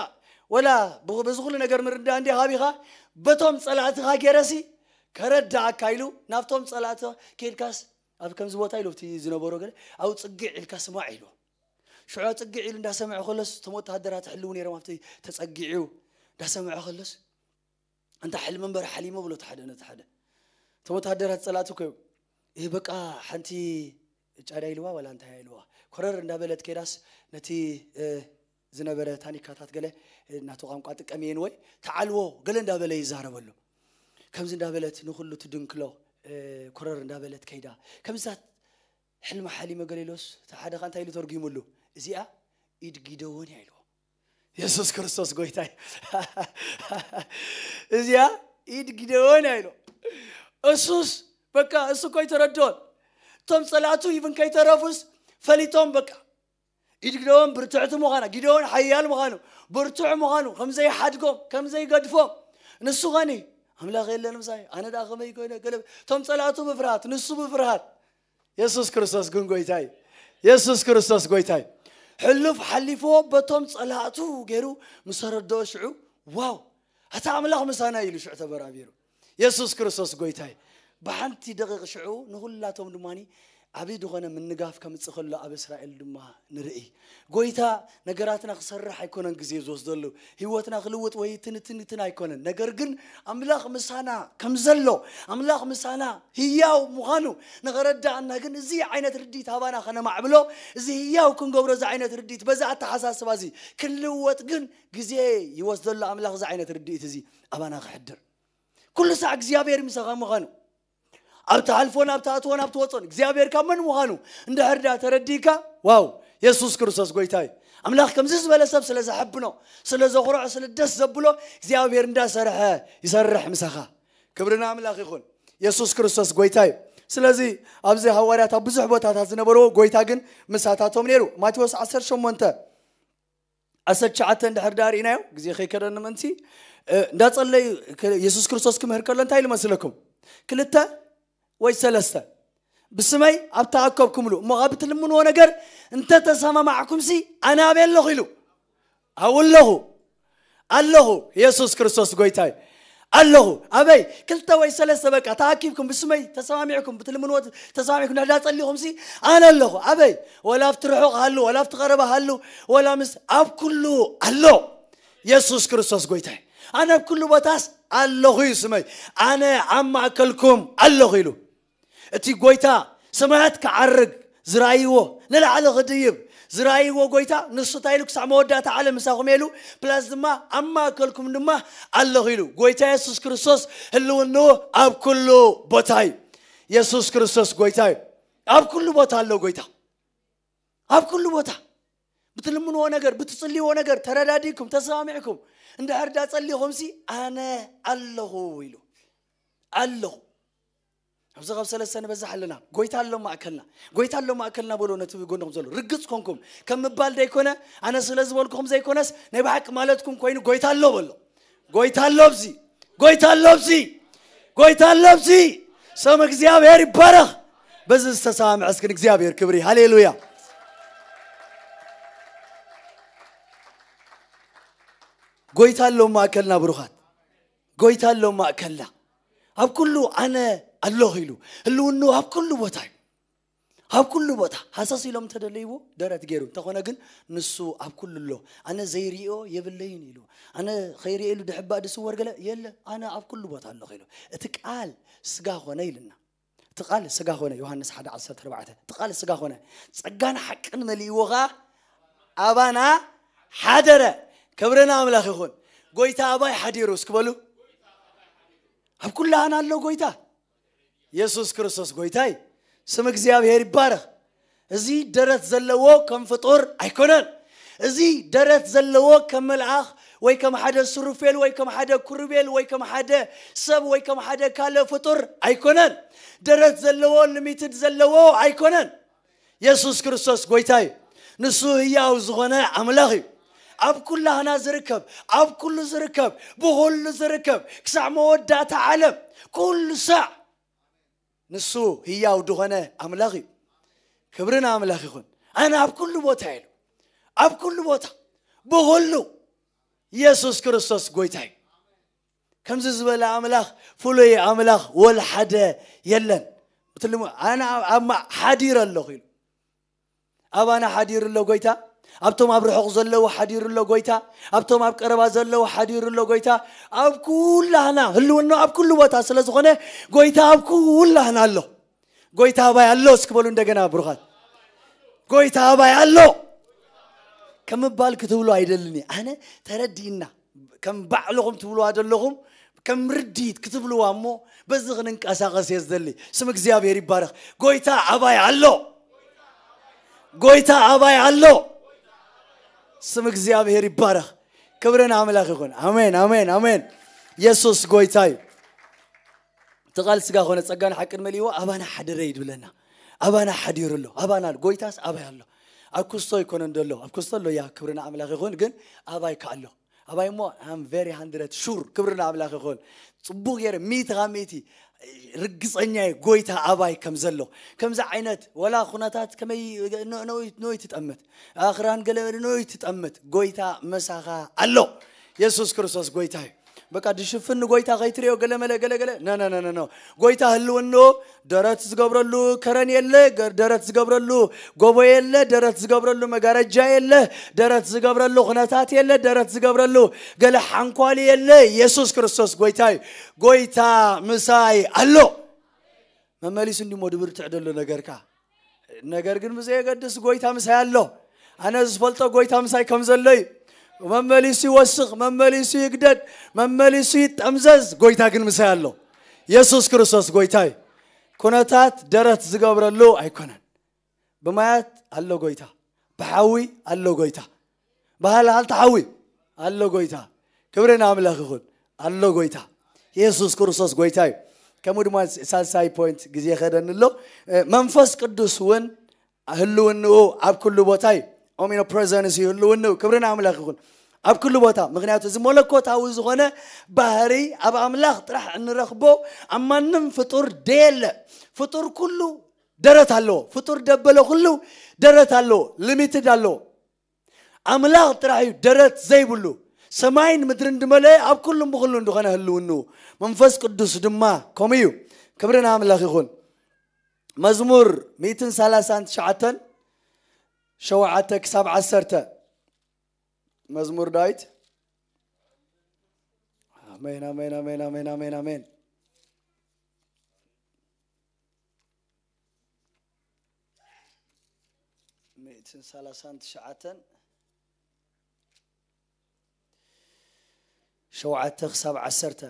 ወላ በዚ ኩሉ ነገር ምርዳእ እንዲ ሃቢኻ በቶም ጸላእትኻ ገይረሲ ከረዳእካ ኢሉ ናብቶም ጸላእትኻ ከይድካስ ኣብ ከምዚ ቦታ ኢሉ እቲ ዝነበሮ ገለ ኣብ ጽግዕ ኢልካ ስማዕ ኢሉ ሽዑ ጽግዕ ኢሉ እንዳሰምዐ ከሎስ እቶም ወተሃደራት ሕልው ነይሮም ኣብቲ ተጸጊዑ እንዳሰምዐ ከሎስ እንታ ሕልሚ እምበር ሓሊሞ ብሎ ተሓደ ነቲ ሓደ እቶም ወተሃደራት ጸላእቲ እኮ እዮም ይህ በቃ ሓንቲ ጫዳ ኢልዋ ዋላ እንታይ ኢልዋ ኮረር እንዳበለት ከይዳስ ነቲ ዝነበረ ታኒካታት ገለ ናቱ ቋንቋ ጥቀም እየን ወይ ተዓልዎ ገለ እንዳበለ ይዛረበሉ ከምዚ እንዳበለት ንኩሉ ትድንክሎ ኮረር እንዳበለት ከይዳ ከምዚታት ሕልሚ ሓሊመ ገለ ኢሎስ እቲ ሓደ ኸ እንታይ ኢሉ ተርጉሙሉ እዚኣ ኢድ ጊደዎን እያ ኢልዎ የሱስ ክርስቶስ ጎይታ እዩ እዚኣ ኢድ ጊደዎን እያ ኢልዎ እሱስ በቃ እሱ እኮ ኣይተረድኦን እቶም ጸላእቱ ይብን ከይተረፉስ ፈሊጦም በቃ ኢድ ጊደዎን ብርትዕቲ ምዃና ጊደዎን ሓያል ምዃኑ ብርቱዕ ምዃኑ ከም ዘይሓድጎም ከም ዘይገድፎም ንሱ ኸኒ ኣምላኽ የለን ምሳይ ኣነ ደኣ ከመይ ኮይነ ገለ እቶም ጸላእቱ ብፍርሃት ንሱ ብፍርሃት የሱስ ክርስቶስ ግን ጎይታ እዩ የሱስ ክርስቶስ ጎይታ እዩ ሕሉፍ ሓሊፍዎ በቶም ጸላእቱ ገይሩ ምስ ተረድኦ ሽዑ ዋው ኣታ ኣምላኽ ምሳና ኢሉ ሽዑ ተበራቢሩ የሱስ ክርስቶስ ጎይታ እዩ ብሓንቲ ደቂቕ ሽዑ ንኹላቶም ድማ ዓብዪ ዝኾነ ምንጋፍ ከምፅእ ከሎ ኣብ እስራኤል ድማ ንርኢ ጎይታ ነገራትና ክሰርሕ ኣይኮነን ግዜ ዝወስደሉ ህይወትና ክልውጥ ወይ ትንትንትን ኣይኮነን ነገር ግን ኣምላኽ ምሳና ከም ዘሎ ኣምላኽ ምሳና ህያው ምዃኑ ንኸረዳእና ግን እዚ ዓይነት ርድኢት ሃባና ከነማዕብሎ እዚ ህያው ክንገብሮ እዚ ዓይነት ርድኢት በዚ ኣተሓሳስባ እዚ ክንልወጥ ግን ግዜ ይወስደሉ ኣምላኽ እዚ ዓይነት ርድኢት እዚ ኣባና ክሕድር ኩሉ ሳዕ እግዚኣብሔር ምሳኻ ምዃኑ ኣብ ትሓልፎን ኣብ ትኣትዎን ኣብ ትወፅኦን እግዚኣብሔር ካብ መን ምዃኑ እንድሕር ዳ ተረዲእካ ዋው የሱስ ክርስቶስ ጎይታ እዩ ኣምላኽ ከምዚ ዝበለ ሰብ ስለ ዘሐብኖ ስለ ዘኹርዖ ስለ ደስ ዘብሎ እግዚኣብሔር እንዳሰርሐ ይሰርሕ ምሳኻ ክብሪ ንኣምላኽ ይኹን የሱስ ክርስቶስ ጎይታ እዩ ስለዚ ኣብዚ ሃዋርያት ኣብ ብዙሕ ቦታታት ዝነበርዎ ጎይታ ግን ምሳታቶም ነይሩ ማቴዎስ 18 ዓሰርተ ትሽዓተ እንድሕር ዳ ርኢናዮ ግዜ ከይከደኒ ምእንቲ እንዳጸለዩ የሱስ ክርስቶስ ክምህር ከሎ እንታይ ኢሉ መስለኩም ክልተ ወይ ሰለስተ ብስመይ ኣብ ተኣከብኩምሉ እሞ ካብ ትልምንዎ ነገር እንተ ተሰማማዕኩምሲ ኣነ ኣበይ ኣለኹ ኢሉ ኣብኡ ኣለኹ ኣለኹ የሱስ ክርስቶስ ጎይታይ ኣለኹ ኣበይ ክልተ ወይ ሰለስተ በቃ ተኣኪብኩም ብስመይ ተሰማሚዕኩም ብትልምንዎ ተሰማሚዕኩም ንሕዳ ጸሊኹም ሲ ኣነ ኣለኹ ኣበይ ወላ ኣብቲ ርሑቕ ሃሉ ወላ ኣብቲ ቀረባ ሃሉ ወላ ምስ ኣብ ኩሉ ኣሎ የሱስ ክርስቶስ ጎይታይ ኣነ ኣብ ኩሉ ቦታስ ኣለኹ እዩ ስመይ ኣነ ኣብ ማእከልኩም ኣለኹ ኢሉ እቲ ጎይታ ሰማያት ክዓርግ ዝረኣይዎ ንላዕሊ ክድይብ ዝረኣይዎ ጎይታ ንሱ እንታይ ኢሉ ክሳዕ መወዳእታ ዓለም ምሳኹም ኢሉ ፕላስ ድማ ኣብ ማእከልኩም ድማ ኣለኹ ኢሉ ጎይታ የሱስ ክርስቶስ ህልውንኡ ኣብ ኩሉ ቦታ እዩ የሱስ ክርስቶስ ጎይታ እዩ ኣብ ኩሉ ቦታ ኣሎ ጎይታ ኣብ ኩሉ ቦታ ብትልምንዎ ነገር ብትጽልይዎ ነገር ተረዳዲእኩም ተሰማሚዕኩም እንድሕር ዳ ጸሊኹምሲ ኣነ ኣለኹ ኢሉ ኣለኹ ኣብዚ ካብ ሰለስተ ንበዝሕ ኣለና። ጎይታ ኣሎ ማእከልና፣ ጎይታ ኣሎ ማእከልና በሎ። ነቲ ጎንኹም ዘሎ ርግጽ ኮንኩም ከም ምባል ዘይኮነ፣ ኣነ ስለ ዝበልኩኹም ዘይኮነስ፣ ናይ ብሓቂ ማለትኩም ኮይኑ፣ ጎይታ ኣሎ በሎ። ጎይታ ኣሎ ኣብዚ፣ ጎይታ ኣሎ ኣብዚ፣ ጎይታ ኣሎ ኣብዚ። ስም እግዚኣብሔር ይባረኽ። በዚ ዝተሰማምዐ እስኪ ንእግዚኣብሔር ክብሪ። ሃሌሉያ። ጎይታ ኣሎ ማእከልና ብሩኻት፣ ጎይታ ኣሎ ማእከልና። ኣብ ኩሉ ኣነ ኣለኹ ኢሉ፣ ህልውንኡ ኣብ ኩሉ ቦታ እዩ። ኣብ ኩሉ ቦታ ሃሰስ ኢሎም እንተደለይዎ ደረት ገይሩ እንተኾነ ግን፣ ንሱ ኣብ ኩሉ ኣሎ። ኣነ ዘይርእዮ የብለይን ኢሉ፣ ኣነ ከይርእየሉ ድሕባእ ድስወር ገለ የለ፣ ኣነ ኣብ ኩሉ ቦታ ኣለኹ ኢሉ። እቲ ቃል ስጋ ኾነ ኢልና። እቲ ቃል ስጋ ኾነ፣ ዮሃንስ ሓደ ዓሰርተ ኣርባዕተ። እቲ ቃል ስጋ ኾነ፣ ጸጋን ሓቅን መሊእዎ ኸኣ ኣባና ሓደረ። ክብሪ ንኣምላኽ ይኹን። ጎይታ ኣባይ ሓዲሩ እስኪ በሉ። ኣብ ኩላህና ኣሎ ጎይታ። የሱስ ክርስቶስ ጎይታይ። ስም እግዚኣብሔር ይባረኽ። እዚ ደረት ዘለዎ ከም ፍጡር ኣይኮነን። እዚ ደረት ዘለዎ ከም መልኣኽ ወይ ከም ሓደ ሱሩፌል ወይ ከም ሓደ ኩሩቤል ወይ ከም ሓደ ሰብ ወይ ከም ሓደ ካልእ ፍጡር ኣይኮነን። ደረት ዘለዎ፣ ሊሚትድ ዘለዎ ኣይኮነን። የሱስ ክርስቶስ ጎይታይ። ንሱ ህያው ዝኾነ ኣምላኽ እዩ። ኣብ ኩላህና ዝርከብ፣ ኣብ ኩሉ ዝርከብ፣ ብኹሉ ዝርከብ፣ ክሳዕ መወዳእታ ዓለም፣ ኩሉ ሳዕ ንሱ ህያው ዝኾነ ኣምላኽ እዩ። ክብሪ ንኣምላኽ ይኹን። ኣነ ኣብ ኩሉ ቦታ ኢሉ፣ ኣብ ኩሉ ቦታ፣ ብኹሉ፣ የሱስ ክርስቶስ ጎይታ እዩ። ከምዚ ዝበለ ኣምላኽ፣ ፍሉይ ኣምላኽ ወላ ሓደ የለን። ብትልሙ ኣነ ኣብ፣ ኣብ ማ-፣ ሓዲረ ኣለኹ ኢሉ። ኣባና ሓዲሩ ኣሎ ጎይታ። ኣብቶም ኣብ ርሑቕ ዘለዉ ሓዲሩ ኣሎ ጎይታ። ኣብቶም ኣብ ቀረባ ዘለዉ ሓዲሩ ኣሎ ጎይታ። ኣብ ኩላህና፣ ህልውና ኣብ ኩሉ ቦታ ስለ ዝኾነ፣ ጎይታ ኣብ ኩላህና ኣሎ። ጎይታ ኣባይ ኣሎ እስኪ በሉ እንደገና ብሩኻት። ጎይታ ኣባይ ኣሎ ከምባል ክትብሉ ኣይደልን እየ። ኣነ ተረዲእና፣ ከም ባዕልኹም ትብልዋ ዘለኹም፣ ከም ርድኢት ክትብልዋ እሞ፣ በዚ ክንንቀሳቐስ እየ ዝደሊ። ስም እግዚኣብሔር ይባረኽ። ጎይታ ኣባይ ኣሎ። ጎይታ ኣባይ ኣሎ። ስም እግዚኣብሔር ይባረኽ። ክብሪ ንኣምላኽ ይኹን። ኣሜን፣ ኣሜን፣ ኣሜን። የሱስ ጎይታ እዩ። እቲ ቃል ስጋ ኾነ፣ ጸጋን ሓቅን መሊእዎ ኣባና ሓደረ እዩ ዝብለና። ኣባና ሓዲሩ ኣሎ። ኣባና ኣሎ። ጎይታስ ኣባይ ኣሎ። ኣብ ክስቶ ኣይኮነን ዘሎ። ኣብ ክስቶ ኣሎ፣ ያ፣ ክብሪ ንኣምላኽ ይኹን፣ ግን ኣባይ ከ ኣሎ። ኣባይ እሞ፣ I'm very hundred sure። ክብሪ ንኣምላኽ ይኹን። ጽቡቕ ገይረ፣ ሚእቲ ካብ ሚእቲ ርግጸኛ እየ፣ ጎይታ ኣባይ ከም ዘሎ። ከምዚ ዓይነት፣ ወላ ኩነታት ከመይ ነ-፣ ነ-፣ ነዊት ትጠምት፣ ኣኽራን ገለ ነዊት ትጠምት፣ ጎይታ ምሳኻ ኣሎ። የሱስ ክርስቶስ ጎይታ እዩ። በቃ ድሽፍን ንጎይታ ከይትሪኦ ገለ መለ ገለ ገለ። ነ፣ ነ፣ ነ፣ ነ፣ ነ። ጎይታ ህልውንኡ ደረት ዝገብረሉ ከረን የለ፣ ገ-፣ ደረት ዝገብረሉ ጎቦ የለ፣ ደረት ዝገብረሉ መጋረጃ የለ፣ ደረት ዝገብረሉ ኩነታት የለ፣ ደረት ዝገብረሉ ገለ ሓንኳሊ የለ። የሱስ ክርስቶስ ጎይታ እዩ። ጎይታ ምሳይ ኣሎ። መመሊሱ እንዲሞ ድብርትዕ ደሎ ነገርካ። ነገር ግን ብዘየገድስ ጎይታ ምሳይ ኣሎ። ኣነ ዝፈልጦ ጎይታ ምሳይ ከም ዘሎ እዩ። መመሊሱ ይወስኽ፣ መመሊሱ ይግደድ፣ መመሊሱ ይጠምዘዝ፣ ጎይታ ግን ምሳይ ኣሎ። የሱስ ክርስቶስ ጎይታ እዩ። ኩነታት ደረት ዝገብረሉ ኣይኮነን። ብማያት ኣሎ ጎይታ፣ ብሓዊ ኣሎ ጎይታ፣ ብሃልሃልታ ሓዊ ኣሎ ጎይታ። ክብሪ ንኣምላኽ ይኹን። ኣሎ ጎይታ። የሱስ ክርስቶስ ጎይታ እዩ። ከምኡ ድማ ሳልሳይ ፖይንት፣ ግዜ ከደኒ ኣሎ። እ፣ መንፈስ ቅዱስ እውን ህልውንኡ ኣብ ኩሉ ቦታ እዩ። ኦሚኖ ፕሬዘንስ እዩ ህልውንኡ። ክብሪ ንኣምላኽ ይኹን። ኣብ ኩሉ ቦታ። ምኽንያቱ እዚ መለኮታዊ ዝኾነ ባህሪ ኣብ ኣምላኽ ጥራሕ እንረኽቦ፣ ኣብ ማንም ፍጡር ደየለ። ፍጡር ኩሉ ደረት ኣለዎ። ፍጡር ደበለ ኩሉ ደረት ኣለዎ። ሊሚትድ ኣለዎ። ኣምላኽ ጥራሕ እዩ ደረት ዘይብሉ። ሰማይን ምድርን ድመለአ ኣብ ኩሉን ብኹሉን ዝኾነ ህልውንኡ። መንፈስ ቅዱስ ድማ ከምኡ እዩ። ክብሪ ንኣምላኽ ይኹን። መዝሙር ሚእትን ሰላሳን ትሽዓተን፣ ሸውዓተ ክሳብ ዓሰርተ። መዝሙር ዳዊት። ኣሜን፣ ኣሜን፣ ኣሜን፣ ኣሜን፣ ኣሜን፣ ኣሜን። ሚእትን ሰላሳን ትሽዓተን፣ ሸውዓተ ክሳብ ዓሰርተ።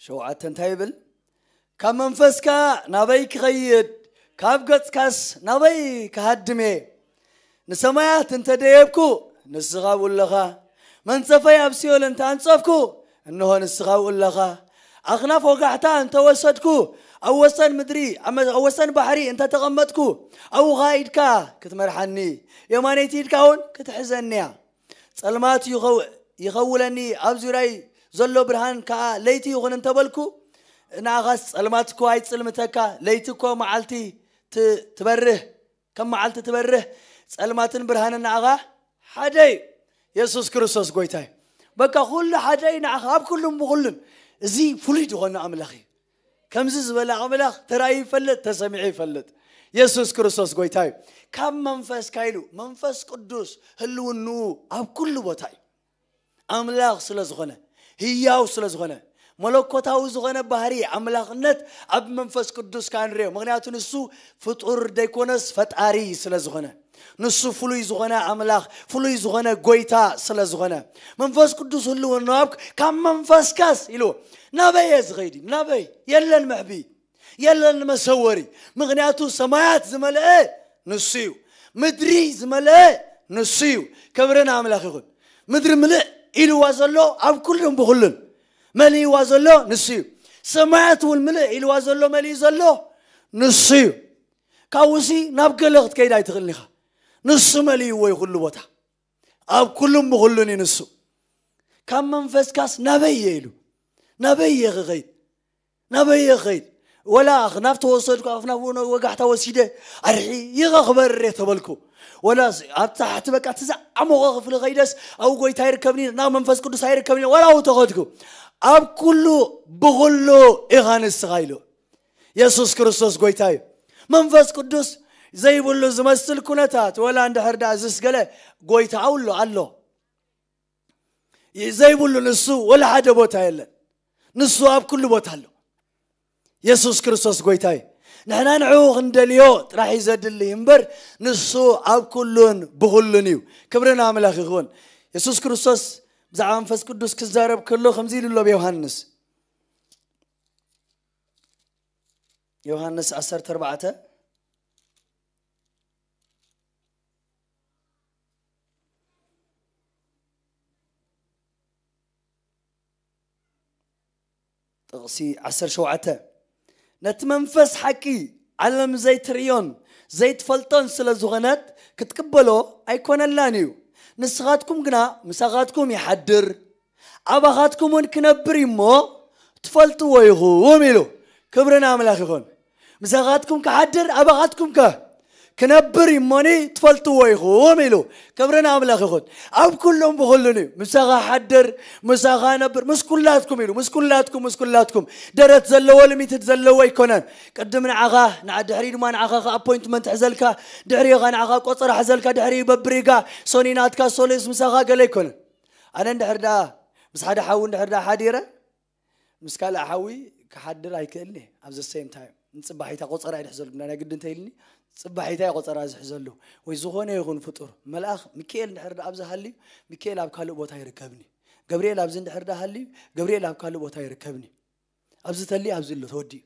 ሸውዓተ እንታይ ይብል? ካብ መንፈስካ ናበይ ክኸይድ? ካብ ገጽካስ ናበይ ክሃድም እየ? ንሰማያት እንተ ደየብኩ፣ ንስኻ ኣብኡ ኣለኻ። መንጸፈይ ኣብ ሲኦል እንተ ኣንጸፍኩ፣ እንሆ ንስኻ ኣብኡ ኣለኻ። ኣኽናፍ ወጋሕታ እንተ ወሰድኩ፣ ኣብ ወሰን ምድሪ፣ ኣብ መ-፣ ኣብ ወሰን ባሕሪ እንተ ተቐመጥኩ፣ ኣብኡ ኸኣ ኢድካ ክትመርሓኒ፣ የማነይቲ ኢድካ እውን ክትሕዘኒ እያ። ጸልማት ይኸው-፣ ይኸውለኒ፣ ኣብ ዙርያይ ዘሎ ብርሃን ከኣ ለይቲ ይኹን እንተ በልኩ፣ ንኣኻስ ጸልማት እኮ ኣይጽልምተካ፣ ለይቲ እኮ መዓልቲ ት-፣ ትበርህ፣ ከም መዓልቲ ትበርህ፣ ጸልማትን ብርሃንን ንኣኻ ሓደ እዩ። የሱስ ክርስቶስ ጎይታ እዩ። በቃ ኩሉ ሓደ እዩ ንኣኻ፣ ኣብ ኩሉን ብኹሉን። እዚ ፍሉይ ዝኾነ ኣምላኽ እዩ። ከምዚ ዝበለ ኣምላኽ ተራእዩ ይፈልጥ፣ ተሰሚዑ ይፈልጥ። የሱስ ክርስቶስ ጎይታ እዩ። ካብ መንፈስካ ኢሉ፣ መንፈስ ቅዱስ ህልውንኡ ኣብ ኩሉ ቦታ እዩ። ኣምላኽ ስለ ዝኾነ፣ ህያው ስለ ዝኾነ፣ መለኮታዊ ዝኾነ ባህሪ ኣምላኽነት ኣብ መንፈስ ቅዱስ ከኣ ንርእዮ። ምኽንያቱ ንሱ ፍጡር ደይኮነስ ፈጣሪ ስለ ዝኾነ፣ ንሱ ፍሉይ ዝኾነ ኣምላኽ፣ ፍሉይ ዝኾነ ጎይታ ስለ ዝኾነ፣ መንፈስ ቅዱስ ህልውና ኣብ፣ ካብ መንፈስካስ ኢሉ፣ ናበይ እየ ዝኸይድ? ናበይ? የለን መሕቢ፣ የለን መሰወሪ። ምኽንያቱ ሰማያት ዝመልአ ንሱ እዩ። ምድሪ ዝመልአ ንሱ እዩ። ክብሪ ንኣምላኽ ይኹን። ምድሪ ምልእ ኢልዋ ዘሎ፣ ኣብ ኩሉን ብኹሉን መሊእዋ ዘሎ ንሱ እዩ። ሰማያት እውን ምልእ ኢልዋ ዘሎ፣ መሊኡ ዘሎ ንሱ እዩ። ካብኡሲ ናብ ገለ ክትከይድ ኣይትኽእልን ኢኻ። ንሱ መሊእዎ እዩ ኩሉ ቦታ። ኣብ ኩሉን ብኹሉን እዩ ንሱ። ካብ መንፈስካስ ናበይ እየ ኢሉ፣ ናበይ እየ ክኸይድ? ናበይ እየ ክኸይድ? ወላ ኣኽናፍ ተወሰድኩ፣ ኣኽናፍ ወ-፣ ወጋሕታ ወሲደ፣ ኣርሒቐ ክበርር እየ ተበልኩ። ወላ ስ-፣ ኣብ ታሕቲ በቃ እቲ ዝዓሞቐ ክፍሊ ኸይደስ፣ ኣብኡ ጎይታ ኣይርከብኒ፣ ናብ መንፈስ ቅዱስ ኣይርከብኒ፣ ወላ ኣብኡ ተኸድኩ። ኣብ ኩሉ ብኹሉ ኢኻ ንስኻ ኢሉ። የሱስ ክርስቶስ ጎይታ እዩ። መንፈስ ቅዱስ ዘይብሉ ዝመስል ኩነታት፣ ወላ እንድሕር ደኣ ዝስ ገለ ጎይታ ኣውሎ ኣሎ። ዘይብሉ ንሱ ወላ ሓደ ቦታ የለን። ንሱ ኣብ ኩሉ ቦታ ኣሎ። የሱስ ክርስቶስ ጎይታ እዩ። ንሕና ንዕኡ ክንደልዮ ጥራሕ እዩ ዘድሊ እምበር፣ ንሱ ኣብ ኩሉን ብኹሉን እዩ። ክብሪ ንኣምላኽ ይኹን። የሱስ ክርስቶስ ብዛዕባ መንፈስ ቅዱስ ክዛረብ ከሎ ከምዚ ኢሉ ኣሎ ኣብ ዮሃንስ። ዮሃንስ ዓሰርተ ኣርባዕተ ጥቕሲ ዓሰርተ ሸውዓተ፣ ነቲ መንፈስ ሓቂ ዓለም ዘይትርእዮን ዘይትፈልጦን ስለ ዝኾነት ክትቅበሎ ኣይኮነላን እዩ። ንስኻትኩም ግና ምሳኻትኩም ይሓድር፣ ኣባኻትኩም እውን ክነብር እዩ እሞ ትፈልጥዎ ኢኹም ኢሉ። ክብሪ ንኣምላኽ ይኹን። ምሳኻትኩም ክሓድር ኣባኻትኩም ከ ክነብር እዩ እሞኒ ትፈልጥዎ ኢኹም ኢሉ። ክብሪ ንኣምላኽ ይኹን። ኣብ ኩሎም ብኹሉን እዩ። ምሳኻ ሓድር፣ ምሳኻ ነብር፣ ምስ ኩላትኩም ኢሉ። ምስ ኩላትኩም፣ ምስ ኩላትኩም። ደረት ዘለዎ፣ ሊሚትድ ዘለዎ ኣይኮነን። ቅድም ንዓኻ፣ ንዓ-፣ ድሕሪ ድማ ንዓኻ ከ ኣፖይንትመንት ሕዘልካ፣ ድሕሪ ኸ ንዓኻ ቆጸራ ሕዘልካ፣ ድሕሪ በብሪጋ፣ ሶኒ ናትካ፣ ሶሉስ ምሳኻ ገለ ኣይኮነን። ኣነ እንድሕር ደኣ ምስ ሓደ ሓዊ እንድሕር ደኣ ሓዲረ፣ ምስ ካልእ ሓዊ ክሓድር ኣይክእልን እየ። ኣብ ዘ ሴም ታይም ንጽባሒታ ቆጸራ እየ ዝሕዘሉ፣ ናይ ግዲ እንተኢልኒ ጽባሒታ እየ ቆጸራ ዝሕዘሉ። ወይ ዝኾነ ይኹን ፍጡር፣ መልኣኽ ሚካኤል እንድሕር ደኣ ኣብዚ ሃልዩ፣ ሚካኤል ኣብ ካልእ ቦታ ይርከብኒ። ገብርኤል ኣብዚ እንድሕር ደኣ ሃልዩ፣ ገብርኤል ኣብ ካልእ ቦታ ይርከብኒ። ኣብዚ ተልዩ፣ ኣብዚ ኣሎ ተወዲኡ።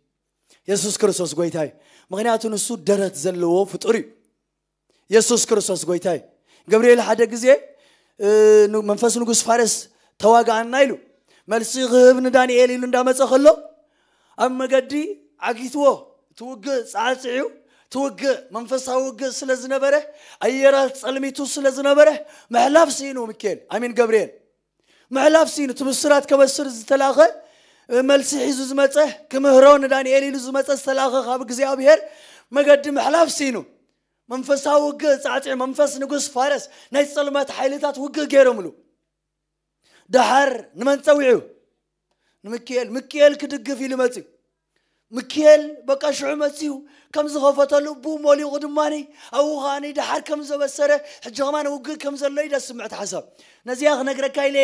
የሱስ ክርስቶስ ጎይታ እዩ። ምኽንያቱ ንሱ ደረት ዘለዎ ፍጡር እዩ። የሱስ ክርስቶስ ጎይታ እዩ። ገብርኤል ሓደ ግዜ፣ እ፣ ን-፣ መንፈስ ንጉስ ፋርስ ተዋግኣና ኢሉ መልሲ ክህብ ንዳንኤል ኢሉ እንዳመጸ ከሎ፣ ኣብ መገዲ ዓጊትዎ። እቲ ውግእ ጻዕጽዕ እዩ። እቲ ውግእ መንፈሳዊ ውግእ ስለ ዝነበረ፣ ኣየራት ጸልሚቱ ስለ ዝነበረ፣ ምሕላፍ ስኢኑ ሚካኤል፣ ኣሚን ገብርኤል። ምሕላፍ ስኢኑ፣ እቲ ብስራት ከበስር ዝተላኸ፣ እ፣ መልሲ ሒዙ ዝመጸ፣ ክምህሮ ንዳንኤል ኢሉ ዝመጸ ዝተላኸ ካብ እግዚኣብሔር መገዲ ምሕላፍ ስኢኑ። መንፈሳዊ ውግእ ጻዕጽዕ፣ መንፈስ ንጉስ ፋረስ፣ ናይ ጸልማት ሓይልታት ውግእ ገይሮምሉ። ደሓር ንመን ጸዊዑ? ንምክኤል። ምክኤል ክድግፍ ኢሉ መጽዩ። ምክኤል በቃ ሽዑ መጽዩ ከም ዝኸፈተሉ ብኡ ሞሊቑ ድማኒ ኣብኡ ኸኣኒ ደሓር ከም ዘበሰረ ሕጂ ኸማን ውግእ ከም ዘሎ እዩ ደስምዕ እቲ ሓሳብ። ነዚኣ ክነግረካ ኢለ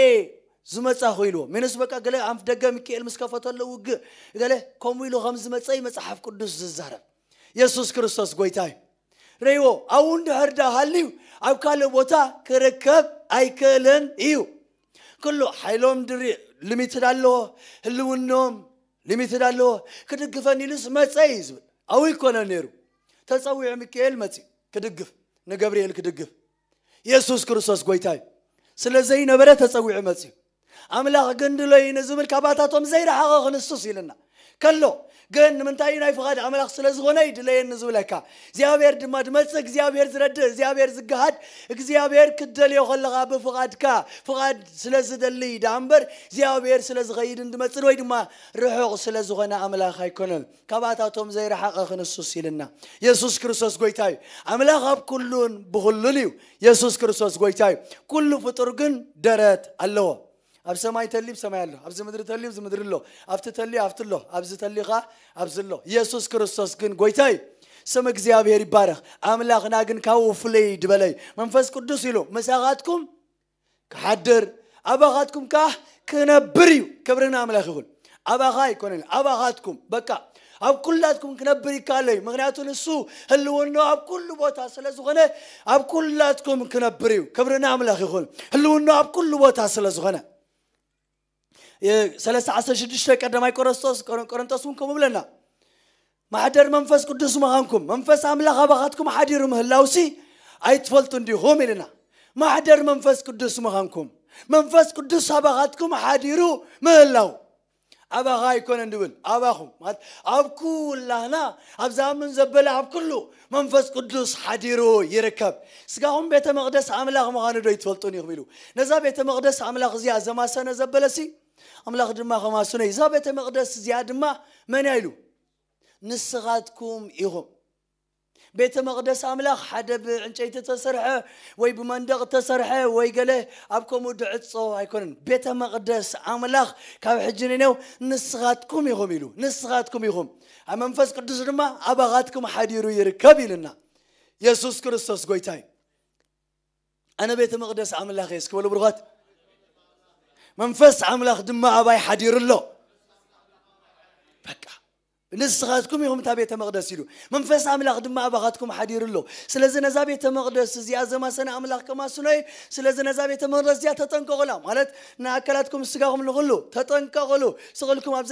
ዝመጻኹ ኢልዎ። ምንስ በቃ ገለ ኣንፍ ደገ ምክኤል ምስ ከፈተሉ ውግእ ገለ ከምኡ ኢሉ ከም ዝመጸ እዩ መጽሓፍ ቅዱስ ዝዛረብ። የሱስ ክርስቶስ ጎይታ እዩ። ረይዎ ኣብኡ እንድሕር ዳ ሃልዩ ኣብ ካልእ ቦታ ክርከብ ኣይክእልን እዩ። ኩሉ ሓይሎም ድሪ ሊሚትድ ኣለዎ፣ ህልውኖም ሊሚትድ ኣለዎ። ክድግፈኒ ኢሉስ መጸ እዩ ዝብል። ኣብኡ ይኮነ ነይሩ። ተጸዊዑ ሚካኤል መጽዩ ክድግፍ፣ ንገብርኤል ክድግፍ። የሱስ ክርስቶስ ጎይታ እዩ። ስለ ዘይነበረ ተጸዊዑ መጽዩ። ኣምላኽ ግን ድለዩ ንዝብል ካባታቶም ዘይረሓቐ ክንሱስ ኢልና ከሎ ግን ንምንታይ እዩ? ናይ ፍቓድ ኣምላኽ ስለ ዝኾነ እዩ ድለየኒ ዝብለካ። እግዚኣብሔር ድማ ድመጽእ እግዚኣብሔር ዝረድእ እግዚኣብሔር ዝገሃድ እግዚኣብሔር ክትደልዮ ከለኻ ብፍቓድካ ፍቓድ ስለ ዝደሊ ደኣ እምበር እግዚኣብሔር ስለ ዝኸይድን ድመጽእን ወይ ድማ ርሑቕ ስለ ዝኾነ ኣምላኽ ኣይኮነን። ካባታቶም ዘይረሓቐ ክንሱስ ኢልና። የሱስ ክርስቶስ ጎይታ እዩ። ኣምላኽ ኣብ ኩሉን ብኹሉን እዩ። የሱስ ክርስቶስ ጎይታ እዩ። ኩሉ ፍጡር ግን ደረት ኣለዎ። ኣብ ሰማይ ተልዩ ሰማይ ኣሎ፣ ኣብዚ ምድሪ ተልዩ ኣብዚ ምድሪ ኣሎ፣ ኣብቲ ተልዩ ኣብቲ ኣሎ፣ ኣብዚ ተልዩ ኸዓ ኣብዚ ኣሎ። የሱስ ክርስቶስ ግን ጎይታ እዩ። ስም እግዚኣብሔር ይባረኽ። ኣምላኽና ግን ካብኡ ፍልይ ድበለ እዩ። መንፈስ ቅዱስ ኢሉ ምሳኻትኩም ክሓድር ኣባኻትኩም ከዓ ክነብር እዩ። ክብሪ ንኣምላኽ ይኹን። ኣባኻ ኣይኮነን ኣባኻትኩም በቃ ኣብ ኩላትኩም ክነብር ይከኣሎ እዩ። ምክንያቱ ንሱ ህልውና ኣብ ኩሉ ቦታ ስለ ዝኾነ ኣብ ኩላትኩም ክነብር እዩ። ክብሪ ንኣምላኽ ይኹን። ህልውና ኣብ ኩሉ ቦታ ስለ ዝኾነ ሰለስተ ዓሰርተ ሽዱሽተ ቀዳማይ ቆሮንቶስ ቆሮንቶስ እውን ከምኡ ብለና። ማሕደር መንፈስ ቅዱስ ምዃንኩም መንፈስ ኣምላኽ ኣባኻትኩም ሓዲሩ ምህላውሲ ኣይትፈልጡ እንዲኹም ኢልና። ማሕደር መንፈስ ቅዱስ ምዃንኩም መንፈስ ቅዱስ ኣባኻትኩም ሓዲሩ ምህላው ኣባኻ ኣይኮነን ድብል ኣባኹም ማለት ኣብ ኩላህና ኣብ ዝኣምን ዘበለ ኣብ ኩሉ መንፈስ ቅዱስ ሓዲሩ ይርከብ። ስጋኹም ቤተ መቕደስ ኣምላኽ ምዃኑ ዶ ይትፈልጡን ኢኹም ኢሉ። ነዛ ቤተ መቕደስ ኣምላኽ እዚኣ ዘማሰነ ዘበለሲ ኣምላኽ ድማ ከማስኖ እዩ። እዛ ቤተ መቕደስ እዚኣ ድማ መን እያ ኢሉ? ንስኻትኩም ኢኹም። ቤተ መቕደስ ኣምላኽ ሓደ ብዕንጨይቲ ተሰርሐ ወይ ብመንደቕ ተሰርሐ ወይ ገለ ኣብ ከምኡ ድዕጾ ኣይኮነን። ቤተ መቕደስ ኣምላኽ ካብ ሕጂ ንኔው ንስኻትኩም ኢኹም ኢሉ። ንስኻትኩም ኢኹም። ኣብ መንፈስ ቅዱስ ድማ ኣባኻትኩም ሓዲሩ ይርከብ ኢልና። የሱስ ክርስቶስ ጎይታ እዩ። ኣነ ቤተ መቕደስ ኣምላኽ እየ እስኪ በሉ ብሩኻት። መንፈስ ኣምላኽ ድማ ኣባይ ሓዲሩ ኣሎ። በቃ ንስኻትኩም ኢኹም እታ ቤተ መቕደስ ኢሉ። መንፈስ ኣምላኽ ድማ ኣባኻትኩም ሓዲሩ ኣሎ። ስለዚ ነዛ ቤተ መቕደስ እዚኣ ዘማሰነ ኣምላኽ ከማስኖ እዩ። ስለዚ ነዛ ቤተ መቕደስ እዚኣ ተጠንቀቑላ ማለት ንኣካላትኩም ስጋኹም ንኹሉ ተጠንቀቑሉ። ስቕልኩም ኣብ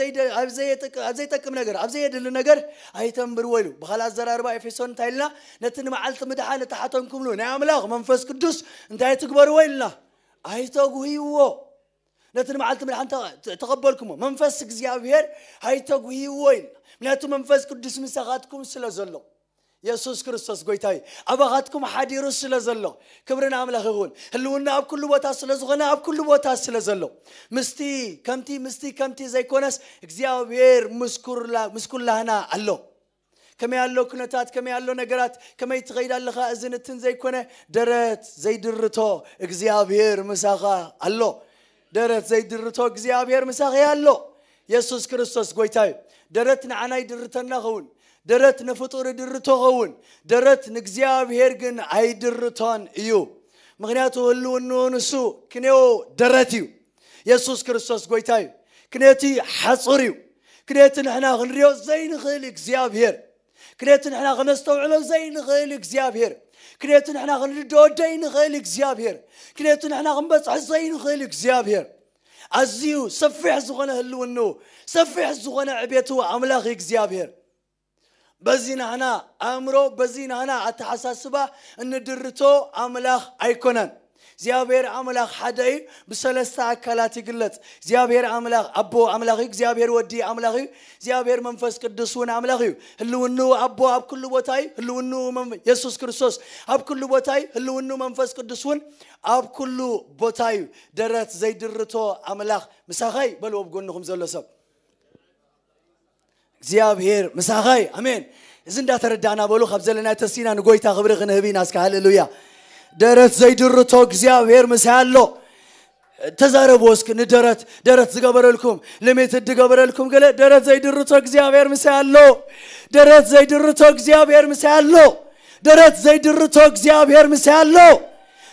ዘይጠቅም ነገር ኣብ ዘየድሊ ነገር ኣይተንብርዎ ኢሉ። ብኻልእ ኣዘራርባ ኤፌሶን እንታይ ኢልና? ነቲ ንመዓልቲ ምድሓን እተሓተምኩምሉ ናይ ኣምላኽ መንፈስ ቅዱስ እንታይ ትግበርዎ ኢልና? ኣይተጉህይዎ። ነቲ ንመዓልቲ ምድሓን ተቐበልኩሞ መንፈስ እግዚኣብሔር ኣይተጉህይዎ ኢልና። ምክንያቱ መንፈስ ቅዱስ ምሳኻትኩም ስለ ዘሎ የሱስ ክርስቶስ ጎይታ እዩ። ኣባኻትኩም ሓዲሩ ስለ ዘሎ ክብሪ ንኣምላኽ ይኹን። ህልውና ኣብ ኩሉ ቦታ ስለ ዝኾነ ኣብ ኩሉ ቦታ ስለ ዘሎ ምስቲ ከምቲ ምስቲ ከምቲ ዘይኮነስ እግዚኣብሔር ምስ ኩላህና ኣሎ። ከመይ ኣሎ ኩነታት ከመይ ኣሎ ነገራት ከመይ ትኸይድ ኣለኻ እዚ ንትን ዘይኮነ ደረት ዘይድርቶ እግዚኣብሔር ምሳኻ ኣሎ። ደረት ዘይድርቶ እግዚኣብሔር ምሳኺ ኣሎ። የሱስ ክርስቶስ ጎይታ እዩ። ደረት ንዓና ይድርተና ኸውን። ደረት ንፍጡር ይድርቶ ኸውን። ደረት ንእግዚኣብሔር ግን ኣይድርቶን እዩ። ምክንያቱ ህልውንኡ ንሱ ክንዮ ደረት እዩ። የሱስ ክርስቶስ ጎይታ እዩ። ክንዮቲ ሓጹር እዩ። ክንዮቲ ንሕና ክንሪኦ ዘይንኽእል እግዚኣብሔር ክንዮቲ ንሕና ክነስተውዕሎ ዘይንኽእል እግዚኣብሔር ክንዮቲ ንሕና ክንርድኦ ዘይንኽእል እግዚኣብሔር ክንዮቲ ንሕና ክንበጽሖ ዘይንኽእል እግዚኣብሔር ኣዝዩ ሰፊሕ ዝኾነ ህልውንኡ ሰፊሕ ዝኾነ ዕቤቱ ኣምላኽ እግዚኣብሔር በዚ ናህና ኣእምሮ በዚ ናህና ኣተሓሳስባ እንድርቶ ኣምላኽ ኣይኮነን። እግዚኣብሔር ኣምላኽ ሓደ እዩ። ብሰለስተ ኣካላት ይግለጽ። እግዚኣብሔር ኣምላኽ ኣቦ ኣምላኽ እዩ። እግዚኣብሔር ወዲ ኣምላኽ እዩ። እግዚኣብሔር መንፈስ ቅዱስ እውን ኣምላኽ እዩ። ህልውንኡ ኣቦ ኣብ ኩሉ ቦታ እዩ። ህልውንኡ የሱስ ክርስቶስ ኣብ ኩሉ ቦታ እዩ። ህልውንኡ መንፈስ ቅዱስ እውን ኣብ ኩሉ ቦታ እዩ። ደረት ዘይድርቶ ኣምላኽ ምሳኸይ በልዎ ብጎንኹም ዘሎ ሰብ እግዚኣብሔር ምሳኻ እዩ። ኣሜን። እዚ እንዳተረዳእና በሉ ካብ ዘለና ተሲና ንጎይታ ክብሪ ክንህብ ኢና። እስከ ሃሌሉያ። ደረት ዘይድርቶ እግዚኣብሔር ምሳይ ኣሎ። ተዛረብዎ እስኪ ንደረት ደረት ዝገበረልኩም ልሚት ዝገበረልኩም ገለ ደረት ዘይድርቶ እግዚኣብሔር ምሳይ ኣሎ። ደረት ዘይድርቶ እግዚኣብሔር ምሳይ ኣሎ። ደረት ዘይድርቶ እግዚኣብሔር ምሳይ ኣሎ።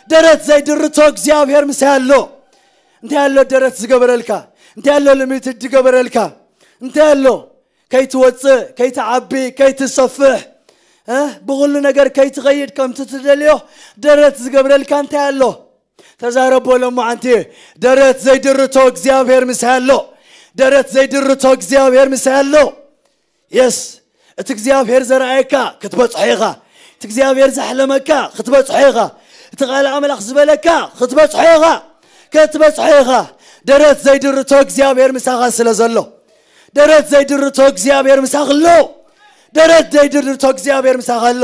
ደረት ዘይድርቶ እግዚኣብሔር ምሳይ ኣሎ። እንታይ ኣሎ ደረት ዝገበረልካ? እንታይ ኣሎ ልሚት ዝገበረልካ? እንታይ ኣሎ ከይትወፅእ ከይትዓቢ ከይትሰፍሕ ብኩሉ ነገር ከይትኸይድ ከምቲ ትደልዮ ደረት ዝገብረልካ እንታይ ኣሎ? ተዛረቦ ሎማዓንቲ። ደረት ዘይድርቶ እግዚኣብሔር ምሳይ ኣሎ። ደረት ዘይድርቶ እግዚኣብሔር ምሳይ ኣሎ። የስ እቲ እግዚኣብሔር ዘርኣየካ ክትበፅሖ ኢኻ። እቲ እግዚኣብሔር ዘሕለመካ ክትበፅሖ ኢኻ። እቲ ቃል ኣምላኽ ዝበለካ ክትበጽሖ ኢኻ፣ ክትበጽሖ ኢኻ። ደረት ዘይድርቶ እግዚኣብሔር ምሳኻ ስለ ዘሎ፣ ደረት ዘይድርቶ እግዚኣብሔር ምሳኽ ኣሎ። ደረት ዘይድርቶ እግዚኣብሔር ምሳኻ ኣሎ።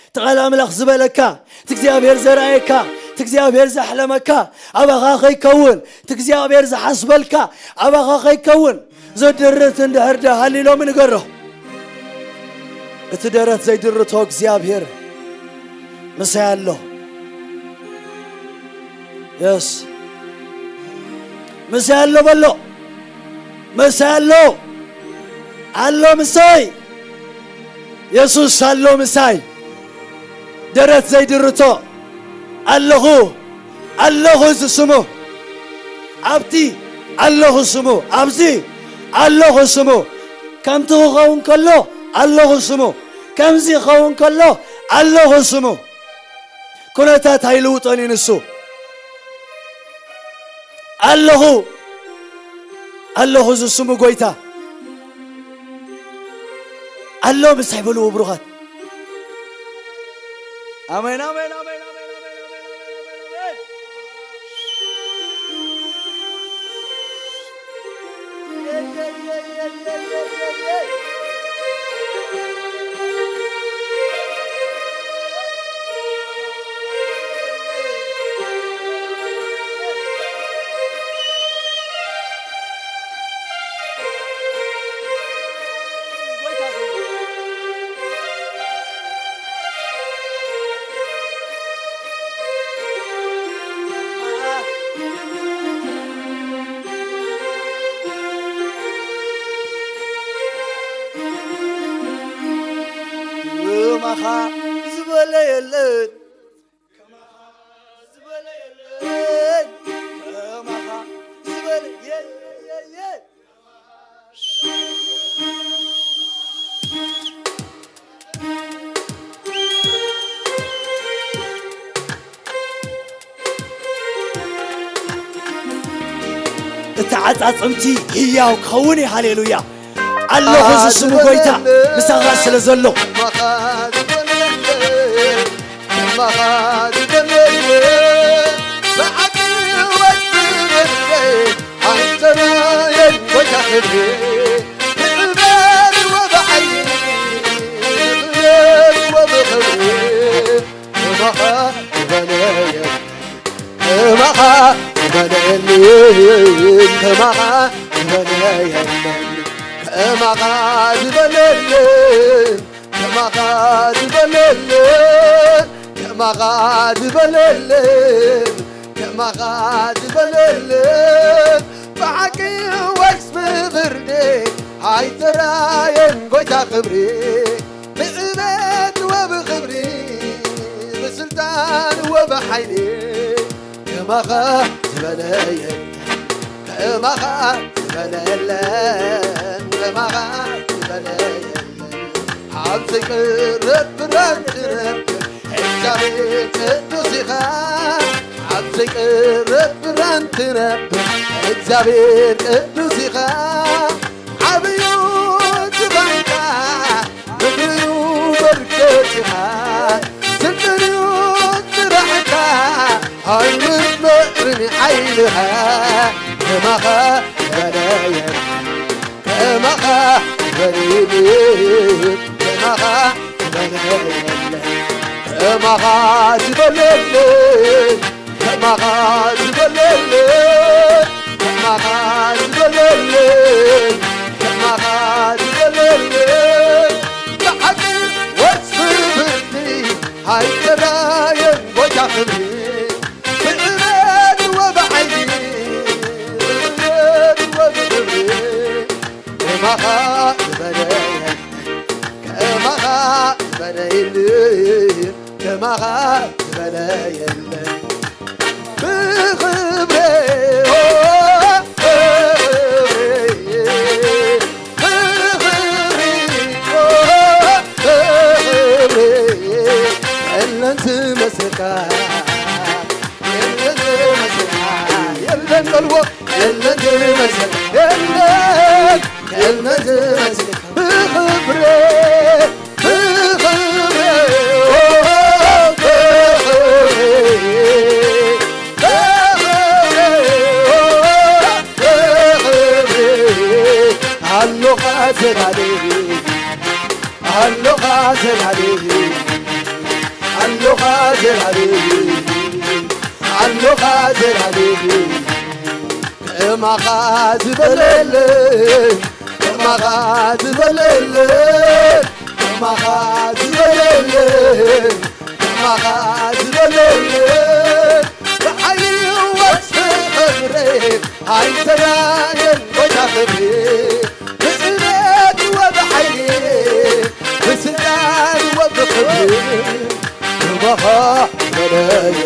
እቲ ቃል ኣምላኽ ዝበለካ፣ እቲ እግዚኣብሔር ዘርኣየካ፣ እቲ እግዚኣብሔር ዘሕለመካ ኣባኻ ከይከውን፣ እቲ እግዚኣብሔር ዝሓስበልካ ኣባኻ ከይከውን፣ ዝድርት እንድሕር ደሃልዩ ሎሚ ንገሮ። እቲ ደረት ዘይድርቶ እግዚኣብሔር ምሳይ ኣሎ። የስ፣ ምሳይ ኣሎ በሎ። ምሳይ ኣሎ። ኣሎ ምሳይ። የሱስ ኣሎ ምሳይ። ደረት ዘይድርቶ። ኣለኹ፣ ኣለኹ እዚ ስሙ። ኣብቲ ኣለኹ ስሙ። ኣብዚ ኣለኹ ስሙ። ከምቲ ክኸውን ከሎ ኣለኹ ስሙ። ከምዚ ክኸውን ከሎ ኣለኹ ስሙ። ኩነታት ኣይልውጦን እዩ ንሱ። ኣለኹ፣ ኣለኹ ዝስሙ ጎይታ። ኣሎ ምሳይ በልዎ ብሩኻት። ኣሜን፣ ኣሜን፣ ኣሜን፣ ኣሜን፣ ኣሜን፣ ኣሜን፣ ኣሜን። ከማኻ ዝበለ የለን። ከማኻ ዝበለ የለን። ከማኻ ዝበለ የለን። እቲ ዓጻጽምቲ ህያው ክኸውን እዩ። ሃሌሉያ። ኣለኹ ዝስሙ ጎይታ ምሳኻ ስለ ዘሎ። ከማኻ ዝበለ የለን፣ ከማኻ ዝበለ የለን፣ ከማኻ ዝበለ የለን፣ ከማኻ ዝበለ የለን፣ ከማኻ ዝበለ የለን፣ ከማኻ ዝበለ የለን፣ ከማኻ ዝበለ የለን። ብሓቂ ወይስ ብፍርዲ ኣይተራየን ጎይታ ክብሪ። ብዕቤት ወብኽብሪ፣ ብስልጣን ወብሓይሊ፣ ከማኻ ዝበለ የለን፣ ከማኻ ዝበለ የለን፣ ከማኻ ዝበለ የለን። ኣብ ዘይቅረብ ብርሃን ትነብር እግዚኣብሔር ቅዱስ ኢኻ፣ ኣብ ዘይቅረብ ብርሃን ትነብር እግዚኣብሔር ቅዱስ ኢኻ። ዓብዩ ዝባንካ ምድርዩ በርከትኻ ስልጥንዩ ስራሕካ ኣይምኖርን ሓይልኻ ከማኻ ዝበለየ ከማኻ ዝበለየ ከማኻ ዝበለየ ከማኻ ዝበለየ ከማኻ ዝበለለ ከማኻ ዝበለለ ከማኻ ዝበለለ ብሓቂ ወጽ ብፍርዲ ኣይተራየን ጎይታ ክብሪ ብዕለት ወብዓይኒ ብዕለት ወብክብሪ ከማኻ ዝበለየ ከማኻ ዝበለ የለን፣ ከማኻ ዝበለ የለን። ብኽብሪ፣ ኦ፣ ብኽብሪ፣ ብኽብሪ፣ ኦ፣ ብኽብሪ፣ የለን ዝመስልካ፣ የለን ዝመስልካ፣ የለን በልዎ፣ የለን ዝመስል፣ የለን። ከመዝመዝ ብኽብሬ፣ ብኽብሬ፣ ኦ፣ ብኽብሬ፣ ዘላለም ከማኻ ዝበለለይ፣ ከማኻ ዝበለለይ፣ ከማኻ ዝበለለይ፣ ከማኻ ዝበለለይ፣ ብሓይሊ ወስኺ ክብሪ ኣይተራየን ጎይታ ክብሪ፣ ብፅሬት ወብሓይሊ፣ ብስልጣን ወብክብሪ፣ ከማኻ ዝበለለይ፣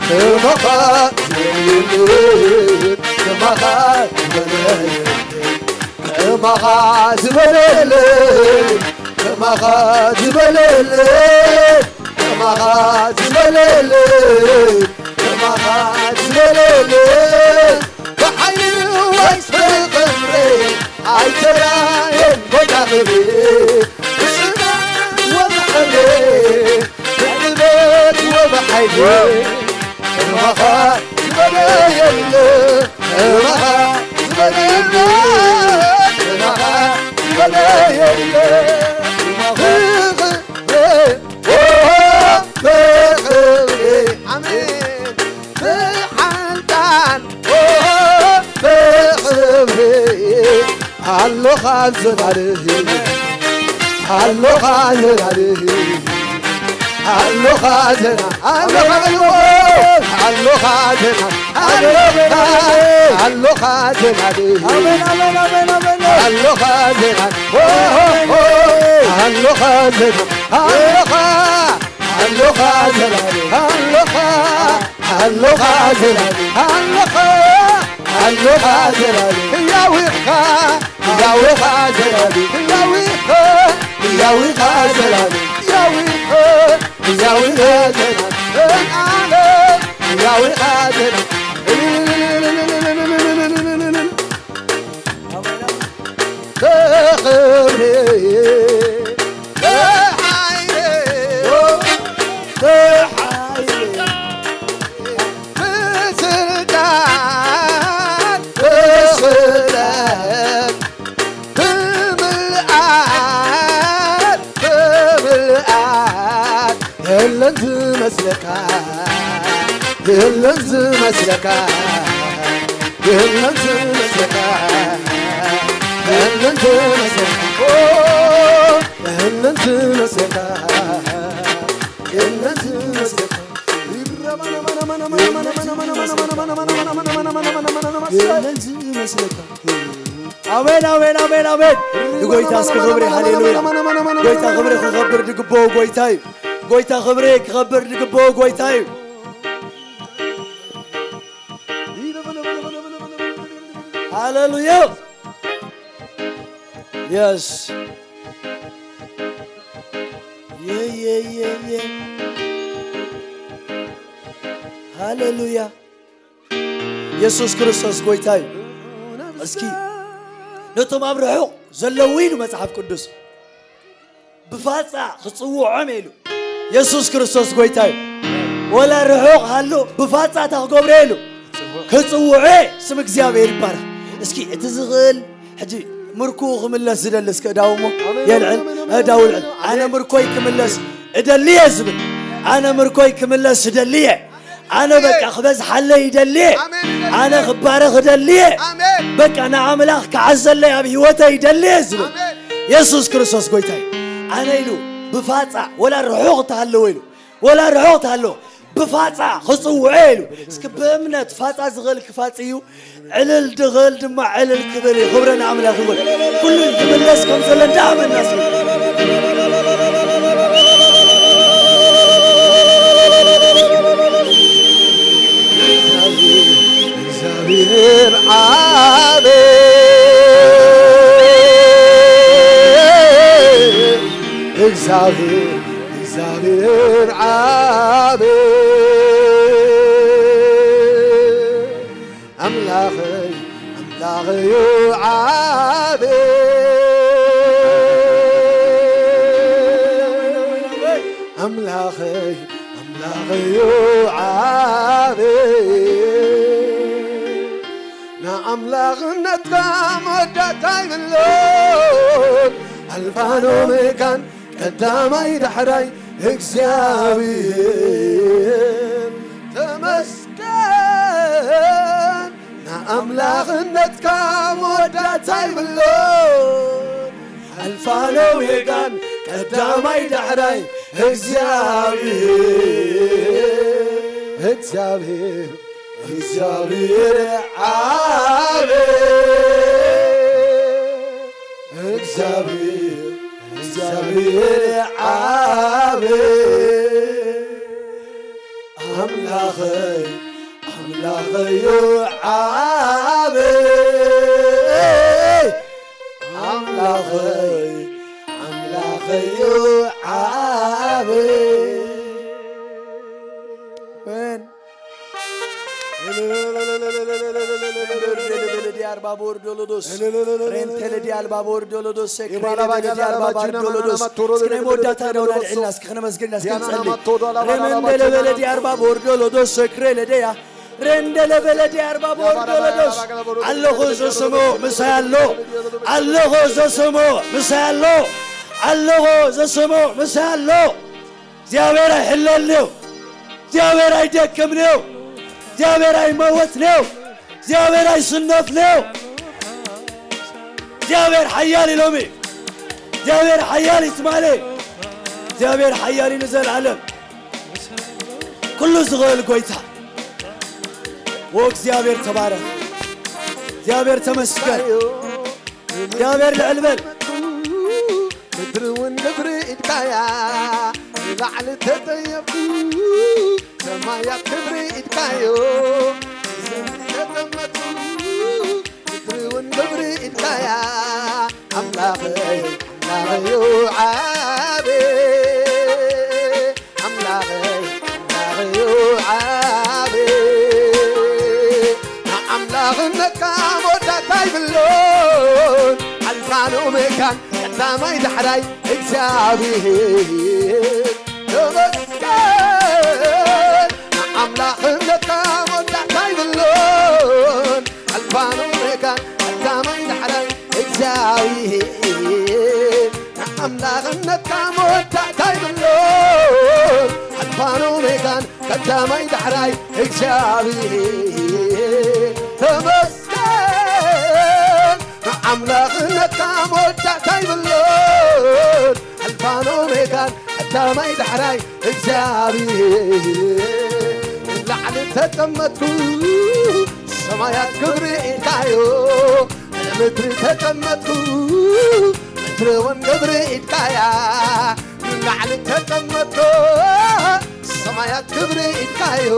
ከማኻ ዝበለለይ፣ ከማኻ ዝበለለይ፣ ከማኻ ዝበለለይ፣ ከማኻ ዝበለለይ፣ ከማኻ ዝበለለይ፣ ከማኻ ዝበለለይ፣ ብሓይሊ ወይስ ብኽብሪ ኣይተራየን ጎይታ ክብሪ፣ ብስልጣን ወብክብሪ፣ ብዕልበት ወብሓይሊ፣ ከማኻ ዝበለ የለ፣ ከማኻ ዝበለ የለ፣ ከማኻ ዝበለ የለ። ብኽብሪ፣ ኦ፣ ብኽብሪ፣ ኣሜን። ብሓልጣን፣ ኦ፣ ብኽብሪ፣ ኣሎኻ ዘላለም፣ ኣሎኻ ዘላለም፣ ኣሎኻ ዘላ-፣ ኣሎኻ ዘላ-፣ ኣሎኻ ዘላ-፣ ኣሎኻ፣ ኣሎኻ ዘላለም፣ ኣሜን፣ ኣሜን፣ ኣሜን፣ ኣሜን። ኣሎኻ ዘላ-፣ ኦ፣ ኦ፣ ኦ፣ ኣሎኻ ዘላ-፣ ኣሎኻ፣ ኣሎኻ ዘላለም፣ ኣሎኻ፣ ኣሎኻ ዘላለም፣ ኣሎኻ፣ ኣሎኻ ዘላለም፣ ህያው ኢኻ፣ ህያው ኢኻ ዘላለም፣ ህያው ኢኻ፣ ህያው ኢኻ ዘላለም፣ ህያው ኢኻ፣ ህያው ኢኻ ዘላለም፣ ዘላለም፣ ህያው ኢኻ ዘላለም። ብኽብሪ ብሓይሊ ብስልጣን ብኽብረት ብምልኣት ብምልኣት የለን ዝመስለካ፣ የለን ዝመስለካ፣ የለን ዝመስለካ፣ የለን ዝመስለካ፣ ኦ፣ የለን ዝመስለካ፣ የለን ዝመስለካ፣ የለን ዝመስለካ። ኣሜን፣ ኣሜን፣ ኣሜን፣ ኣሜን። ንጎይታ እስኪ ክብሪ፣ ሃሌሉያ። ጎይታ ክብሪ ክኸብር ዝግብኦ ጎይታ እዩ። ጎይታ ክብሪ ክኸብር ዝግብኦ ጎይታ እዩ። ሃሌሉያ። የስ። የ፣ የ፣ የ፣ የ። ሃሌሉያ። የሱስ ክርስቶስ ጎይታ እዩ። እስኪ ነቶም ኣብ ርሑቕ ዘለዉ ኢሉ መጽሓፍ ቅዱስ ብፋጻ ክጽውዖም ኢሉ። የሱስ ክርስቶስ ጎይታ እዩ። ወላ ርሑቕ ሃሎ ብፋጻ እታ ክገብሮ ኢሉ ክጽውዖ ስም እግዚኣብሔር ይባረኽ። እስኪ እቲ ዝኽእል ሕጂ ምርኩ ክምለስ ዝደሊ እስከ እዳው እሞ የልዕል፣ እዳው ልዕል። ኣነ ምርኮይ ክምለስ እደሊ እየ ዝብል። ኣነ ምርኮይ ክምለስ እደሊ እየ። ኣነ በቃ ክበዝሓለይ ይደሊ እየ። ኣነ ክባረኽ እደሊ እየ። በቃ ንኣምላኽ ክዓዘለይ ኣብ ህይወተይ ይደሊ እየ ዝብል። የሱስ ክርስቶስ ጎይታ እዩ። ኣነ ኢሉ ብፋጻ ወላ ርሑቕ እተሃለወ ኢሉ ወላ ርሑቕ እተሃለወ ብፋጻ ክጽውዖ ኢሉ። እስኪ ብእምነት ፋጻ ዝኽእል ክፋጽ እዩ። ዕልል ድኽእል ድማ ዕልል ክብል እዩ። ክብሪ ንኣምላኽ ይኹን። ኩሉ ይምለስ ከም ዘሎ እንዳኣመንና እስኪ። እግዚኣብሔር ዓቢ፣ እግዚኣብሔር፣ እግዚኣብሔር ዓቢ፣ ኣምላኸይ፣ ኣምላኸይ እዩ ዓቢ። ኣምላኸይ፣ ኣምላኸይ እዩ ዓቢ። ንኣምላኽነትካ መወዳእታ የብሉን። ኣልፋን ኦሜጋን ቀዳማይ ዳሕራይ እግዚኣብሔር ተመስገን። ኣምላኽነትካ መወዳእታ ይብሎን ኣልፋን ኦሜጋን ቀዳማይ ዳሕራይ እግዚኣብሔር እግዚኣብሔር እግዚኣብሔር ዓቢ እግዚኣብሔር እግዚኣብሔር ዓቢ ኣምላኸይ ኣምላኸይ ዓቢ ኣምላኸይ ኣምላኸይ ዓቢ ኣሜን። Rendele di arba bordo lodos. Rentele di alba bordo lodos. Sekrele di alba bordo lodos. እስኪ ናይ መወዳእታ ደውና ልዕልና እስኪ ክነመስግን እስኪ ንጸሊ። ረመንደለ በለ ዲ ኣርባ ቦርዶ ሎዶስ ሰክሬ ለደያ ረንደለ በለ ዲ ኣርባ ቦርዶ ሎዶስ ኣለኹ ዘስሞ ምሳይ ኣሎ ኣለኹ ዘስሞ ምሳይ ኣሎ ኣለኹ ዘስሞ ምሳይ ኣሎ እግዚኣብሔር ኣይሕለልንዮ እግዚኣብሔር ኣይደክምንዮ እግዚኣብሔር ኣይመወትንዮ እግዚኣብሔር ኣይስነፍንዮ እግዚኣብሔር ሓያል ኢሎሚ እግዚኣብሔር ሓያል ይትማለ እግዚኣብሔር ሓያል ንዘለዓለም ኩሉ ዝኽእል ጎይታ ወእግዚኣብሔር ተባረኽ እግዚኣብሔር ተመስገን እግዚኣብሔር ልዕል በል ምድሪ እውን ግብሪ ኢድካያ ንላዕሊ ተጠየብኩ ሰማያት ክብሪ ኢድካዮ ተጠመቱ ምድሪ እውን ግብሪ ኢድካያ ኣምላኸይ ኣምላኸዮ ዓብ ኣምላኸይ ኣምላኸዮ ዓብ ንኣምላኽነትካ መወዳእታ ይብሎን ኣልፋን ኦሜጋን ቀዳማይ ዳሕራይ እግዚኣብሔር ተመስገን ንኣምላኽነትካ መወዳእታ ይብሎን ኣልፋን ኦሜጋን ቀዳማይ ዳሕራይ እግዚኣብሔር ንኣምላኽነትካ መወዳእታ ይብሎን ኣልፋን ኦሜጋን ቀዳማይ ዳሕራይ እግዚኣብሔር ተመስገን ንኣምላኽነትካ መወዳእታ ይብሎን ኣልፋን ኦሜጋን ቀዳማይ ዳሕራይ እግዚኣብሔር ንላዕሊ ተጠመጥኩ ሰማያት ክብሪ ኢልካዮ ምድሪ ተጠመጥኩ ምድሪ እውን ክብሪ ኢድካያ ንላዕሊ ተጠመጥኩ ሰማያት ክብሪ ኢድካዮ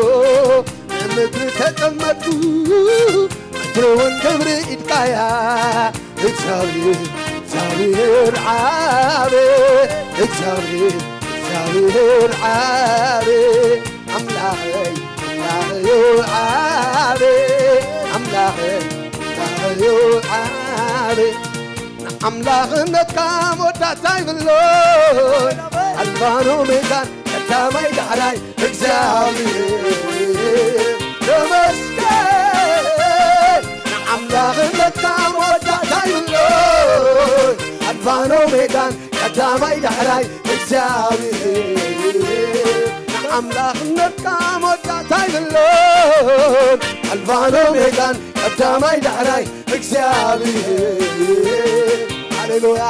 ምድሪ ተጠመጥኩ ምድሪ እውን ክብሪ ኢድካያ እግዚኣብሔር እግዚኣብሔር ዓብ እግዚኣብሔር እግዚኣብሔር ዓብ ኣምላኸይ ኣምላኸዮ ዓብ ኣምላኸይ ኣምላኸዮ ዓብ ንኣምላኽነትካ መወዳእታ ይብሎን ኣልፋን ኦሜጋን ቀዳማይ ዳሕራይ እግዚኣብሔር ተመስገን ንኣምላኽነትካ መወዳእታ ይብሎን ኣልፋን ኦሜጋን ቀዳማይ ዳሕራይ እግዚኣብሔር ንኣምላኽነትካ መወዳእታ ይብሎን ኣልፋን ኦሜጋን ቀዳማይ ዳሕራይ እግዚኣብሔር ሃሌሉያ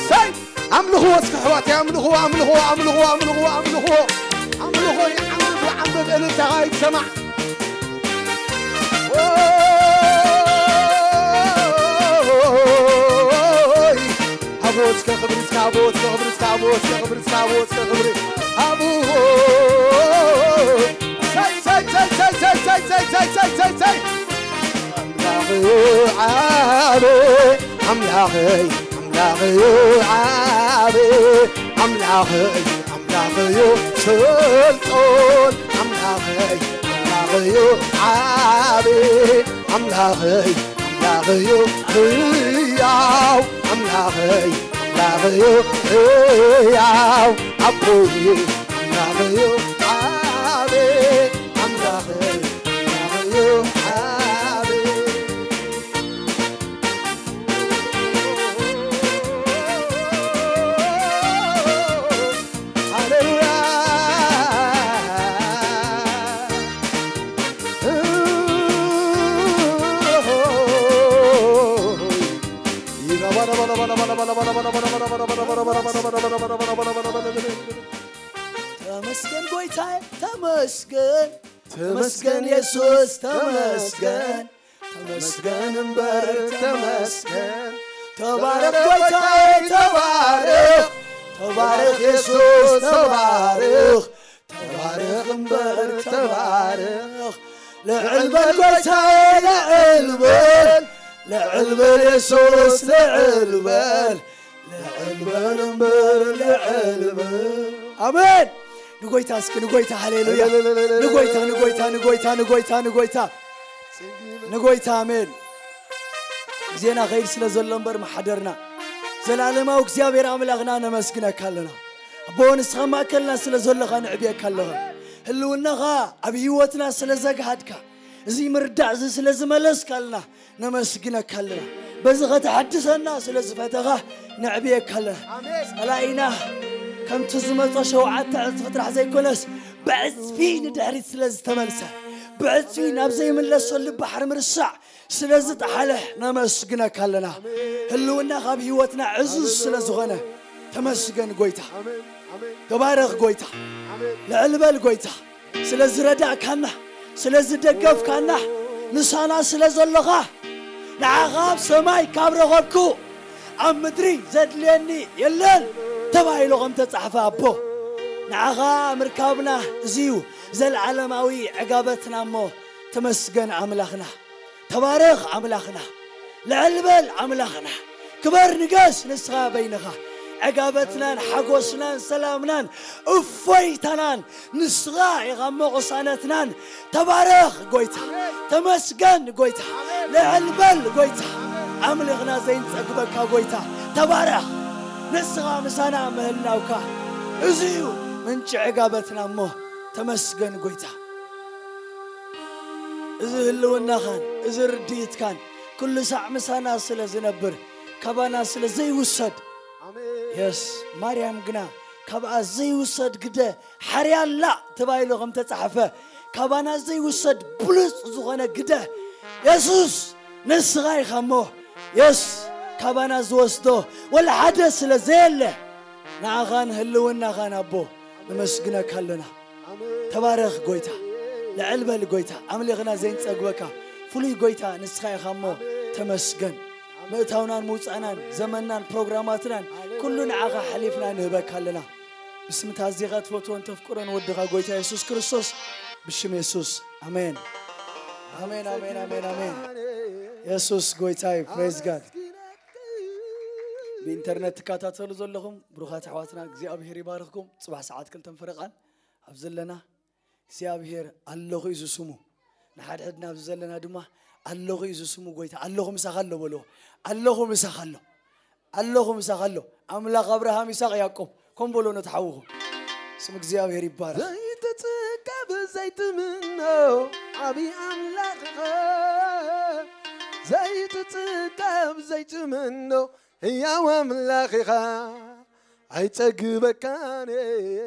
ሰይ ኣምልኽዎ እስኪ ኣሕዋተይ ኣምልኽዎ ኣምልኽዎ ኣምልኽዎ ኣምልኽዎ ኣምልኽዎ ኣምልኾ ይዓምብ ይዓምብ እልልታኻ ይሰማዕ ሃብዎ እስከ ክብሪ እስከ ሃብዎ እስከ ክብሪ እስከ ሃብዎ እስከ ክብሪ እስከ ሃብዎ እስከ ክብሪ ሃብዎ ኣምላኽ ዓብ ኣምላኸይ ኣምላኸዮ ዓብ ኣምላኸይ ኣምላኸዮ ስልጦን ኣምላኸይ ኣምላኸዮ ዓብ ኣምላኸይ ኣምላኸዮ ህያው ኣምላኸይ ኣምላኸዮ ህያው ኣቦይ ኣምላኸዮ ዓብ ኣምላኸይ ኣምላኸዮ ዓብ ሃሌሉያ ተመስገን ጎይታዬ፣ ተመስገን። ተመስገን የሱስ፣ ተመስገን። ተመስገን እምበር፣ ተመስገን። ተባረኽ ጎይታዬ፣ ተባረኽ። ተባረኽ የሱስ፣ ተባረኽ። ተባረኽ እምበር፣ ተባረኽ። ልዕል በል ጎይታዬ፣ ልዕል በል። ልዕል በል የሱስ፣ ልዕል በል። ልዕል በል እምበር፣ ልዕል በል። ኣሜን። ንጎይታ እስኪ፣ ንጎይታ፣ ሃሌሉያ። ንጎይታ፣ ንጎይታ፣ ንጎይታ፣ ንጎይታ፣ ንጎይታ። ንጎይታ፣ ኣሜን። ግዜና ኸይድ ስለ ዘሎ እምበር፣ ማሕደርና፣ ዘላለማዊ እግዚኣብሔር ኣምላኽና፣ ነመስግነካ ኣለና። ኣቦ፣ ንስኻ ማእከልና ስለ ዘለኻ፣ ንዕብየካ ኣለኻ። ህልውናኻ ኣብ ህይወትና ስለ ዘግሃድካ፣ እዚ ምርዳእ እዚ ስለ ዝመለስካልና፣ ነመስግነካ ኣለና። በዚ ከተሐድሰና ስለ ዝፈተኻ፣ ነዕብየካ ኣለና። ኣሜን። ጸላኢና ከምቲ ዝመጾ ሸውዓተ ዕጽፊ ጥራሕ ዘይኮነስ፣ ብዕጽፊ ንድሕሪት ስለ ዝተመልሰ፣ ብዕጽፊ ናብ ዘይምለሰሉ ባሕሪ ምርሳዕ ስለ ዝጠሓለ፣ ነመስግነካ ኣለና። ኣሜን። ህልውና ካብ ህይወትና ዕዙዝ ስለ ዝኾነ፣ ተመስገን ጎይታ። ኣሜን። ኣሜን። ተባረኽ ጎይታ። ኣሜን። ልዕል በል ጎይታ። ስለ ዝረዳእካና፣ ስለ ዝደገፍካና፣ ምሳና ስለ ዘለኻ፣ ንዓኻ ኣብ ሰማይ ካብ ረኸብኩ፣ ኣብ ምድሪ ዘድልየኒ የለን ተባሂሉ ከም ተጻሕፈ፣ ኣቦ፣ ንዓኻ ምርካብና እዚ እዩ ዘልዓለማዊ ዕጋበትና እሞ፣ ተመስገን ኣምላኽና። ተባረኽ ኣምላኽና። ልዕል በል ኣምላኽና። ክበር ንገስ ንስኻ በይንኻ። ዕጋበትናን ሓጎስናን ሰላምናን እፎይታናን ንስኻ ኢኻ እሞ ቅሳነትናን። ተባረኽ ጎይታ። ተመስገን ጎይታ። ልዕል በል ጎይታ። ኣምልኽና ዘይንጸግበካ ጎይታ። ተባረኽ። ንስኻ ምሳና ምህላውካ እዚ እዩ ምንጪ ዕጋበትና እሞ ተመስገን ጎይታ። እዚ ህልውናኻን እዚ ርድኢትካን ኩሉ ሳዕ ምሳና ስለ ዝነብር ካባና ስለ ዘይውሰድ ኣሜን። የስ ማርያም ግና ካብኣ ዘይውሰድ ግደ ሓርያ ኣላ ተባሂሉ ከም ተጻሕፈ ካባና ዘይውሰድ ብሉጽ ዝኾነ ግደ የሱስ ንስኻ ኢኻ እሞ የስ ካባና ዝወስዶ ወላ ሓደ ስለ ዘየለ ንኣኻን ህልውናኻን ኣቦ ነመስግነካ ኣለና። ኣሜን። ተባረኽ ጎይታ፣ ልዕል በል ጎይታ፣ ኣምሊኽና ዘይንጸግበካ ፍሉይ ጎይታ ንስኻ ኢኻ እሞ ኣሜን። ተመስገን። ኣሜን። ምእታውናን ምውጻእናን ኣሜን። ዘመንናን ፕሮግራማትናን ኣሌሉያ። ኩሉ ንዓኻ ሓሊፍና ንህበካ ኣለና። ብስምታ ኣዚኻ ትፈትዎን ተፍቅሮን ወድኻ ጎይታ የሱስ ክርስቶስ ብሽም የሱስ ኣሜን። ኣሜን፣ ኣሜን፣ ኣሜን፣ ኣሜን። የሱስ ጎይታ እዩ። ፕሬዝ ጋድ። ብኢንተርነት ትከታተሉ ዘለኹም ብሩኻት ኣሕዋትና እግዚኣብሔር ይባርኽኩም። ጽባሕ ሰዓት ክልተን ፈረቓን ኣብ ዘለና እግዚኣብሔር ኣለኹ እዩ ዝስሙ። ንሓድሕድና ኣብዚ ዘለና ድማ ኣለኹ እዩ ዝስሙ። ጎይታ ኣለኹ ምሳኻ ኣሎ በልዎ። ኣለኹ ምሳኻ ኣሎ። ኣለኹ ምሳኻ ኣሎ። ኣምላኽ ኣብርሃም፣ ይስሐቅ፣ ያዕቆብ። ከም በሎ ነቲ ሓውኹም። ስም እግዚኣብሔር ይባረኽ። ዘይትጽገብ ዘይትምኖ ዓቢ ኣምላኽ ኢኻ። ዘይትጽገብ ዘይትምኖ ህያው ኣምላኽ ኢኻ። ኣይጸግበካን እየ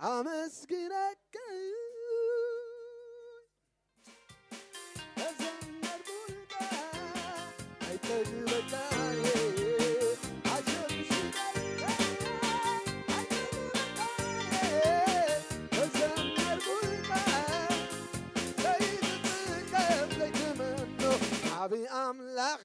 ኣመስግነካ። ዓቢ ኣምላኽ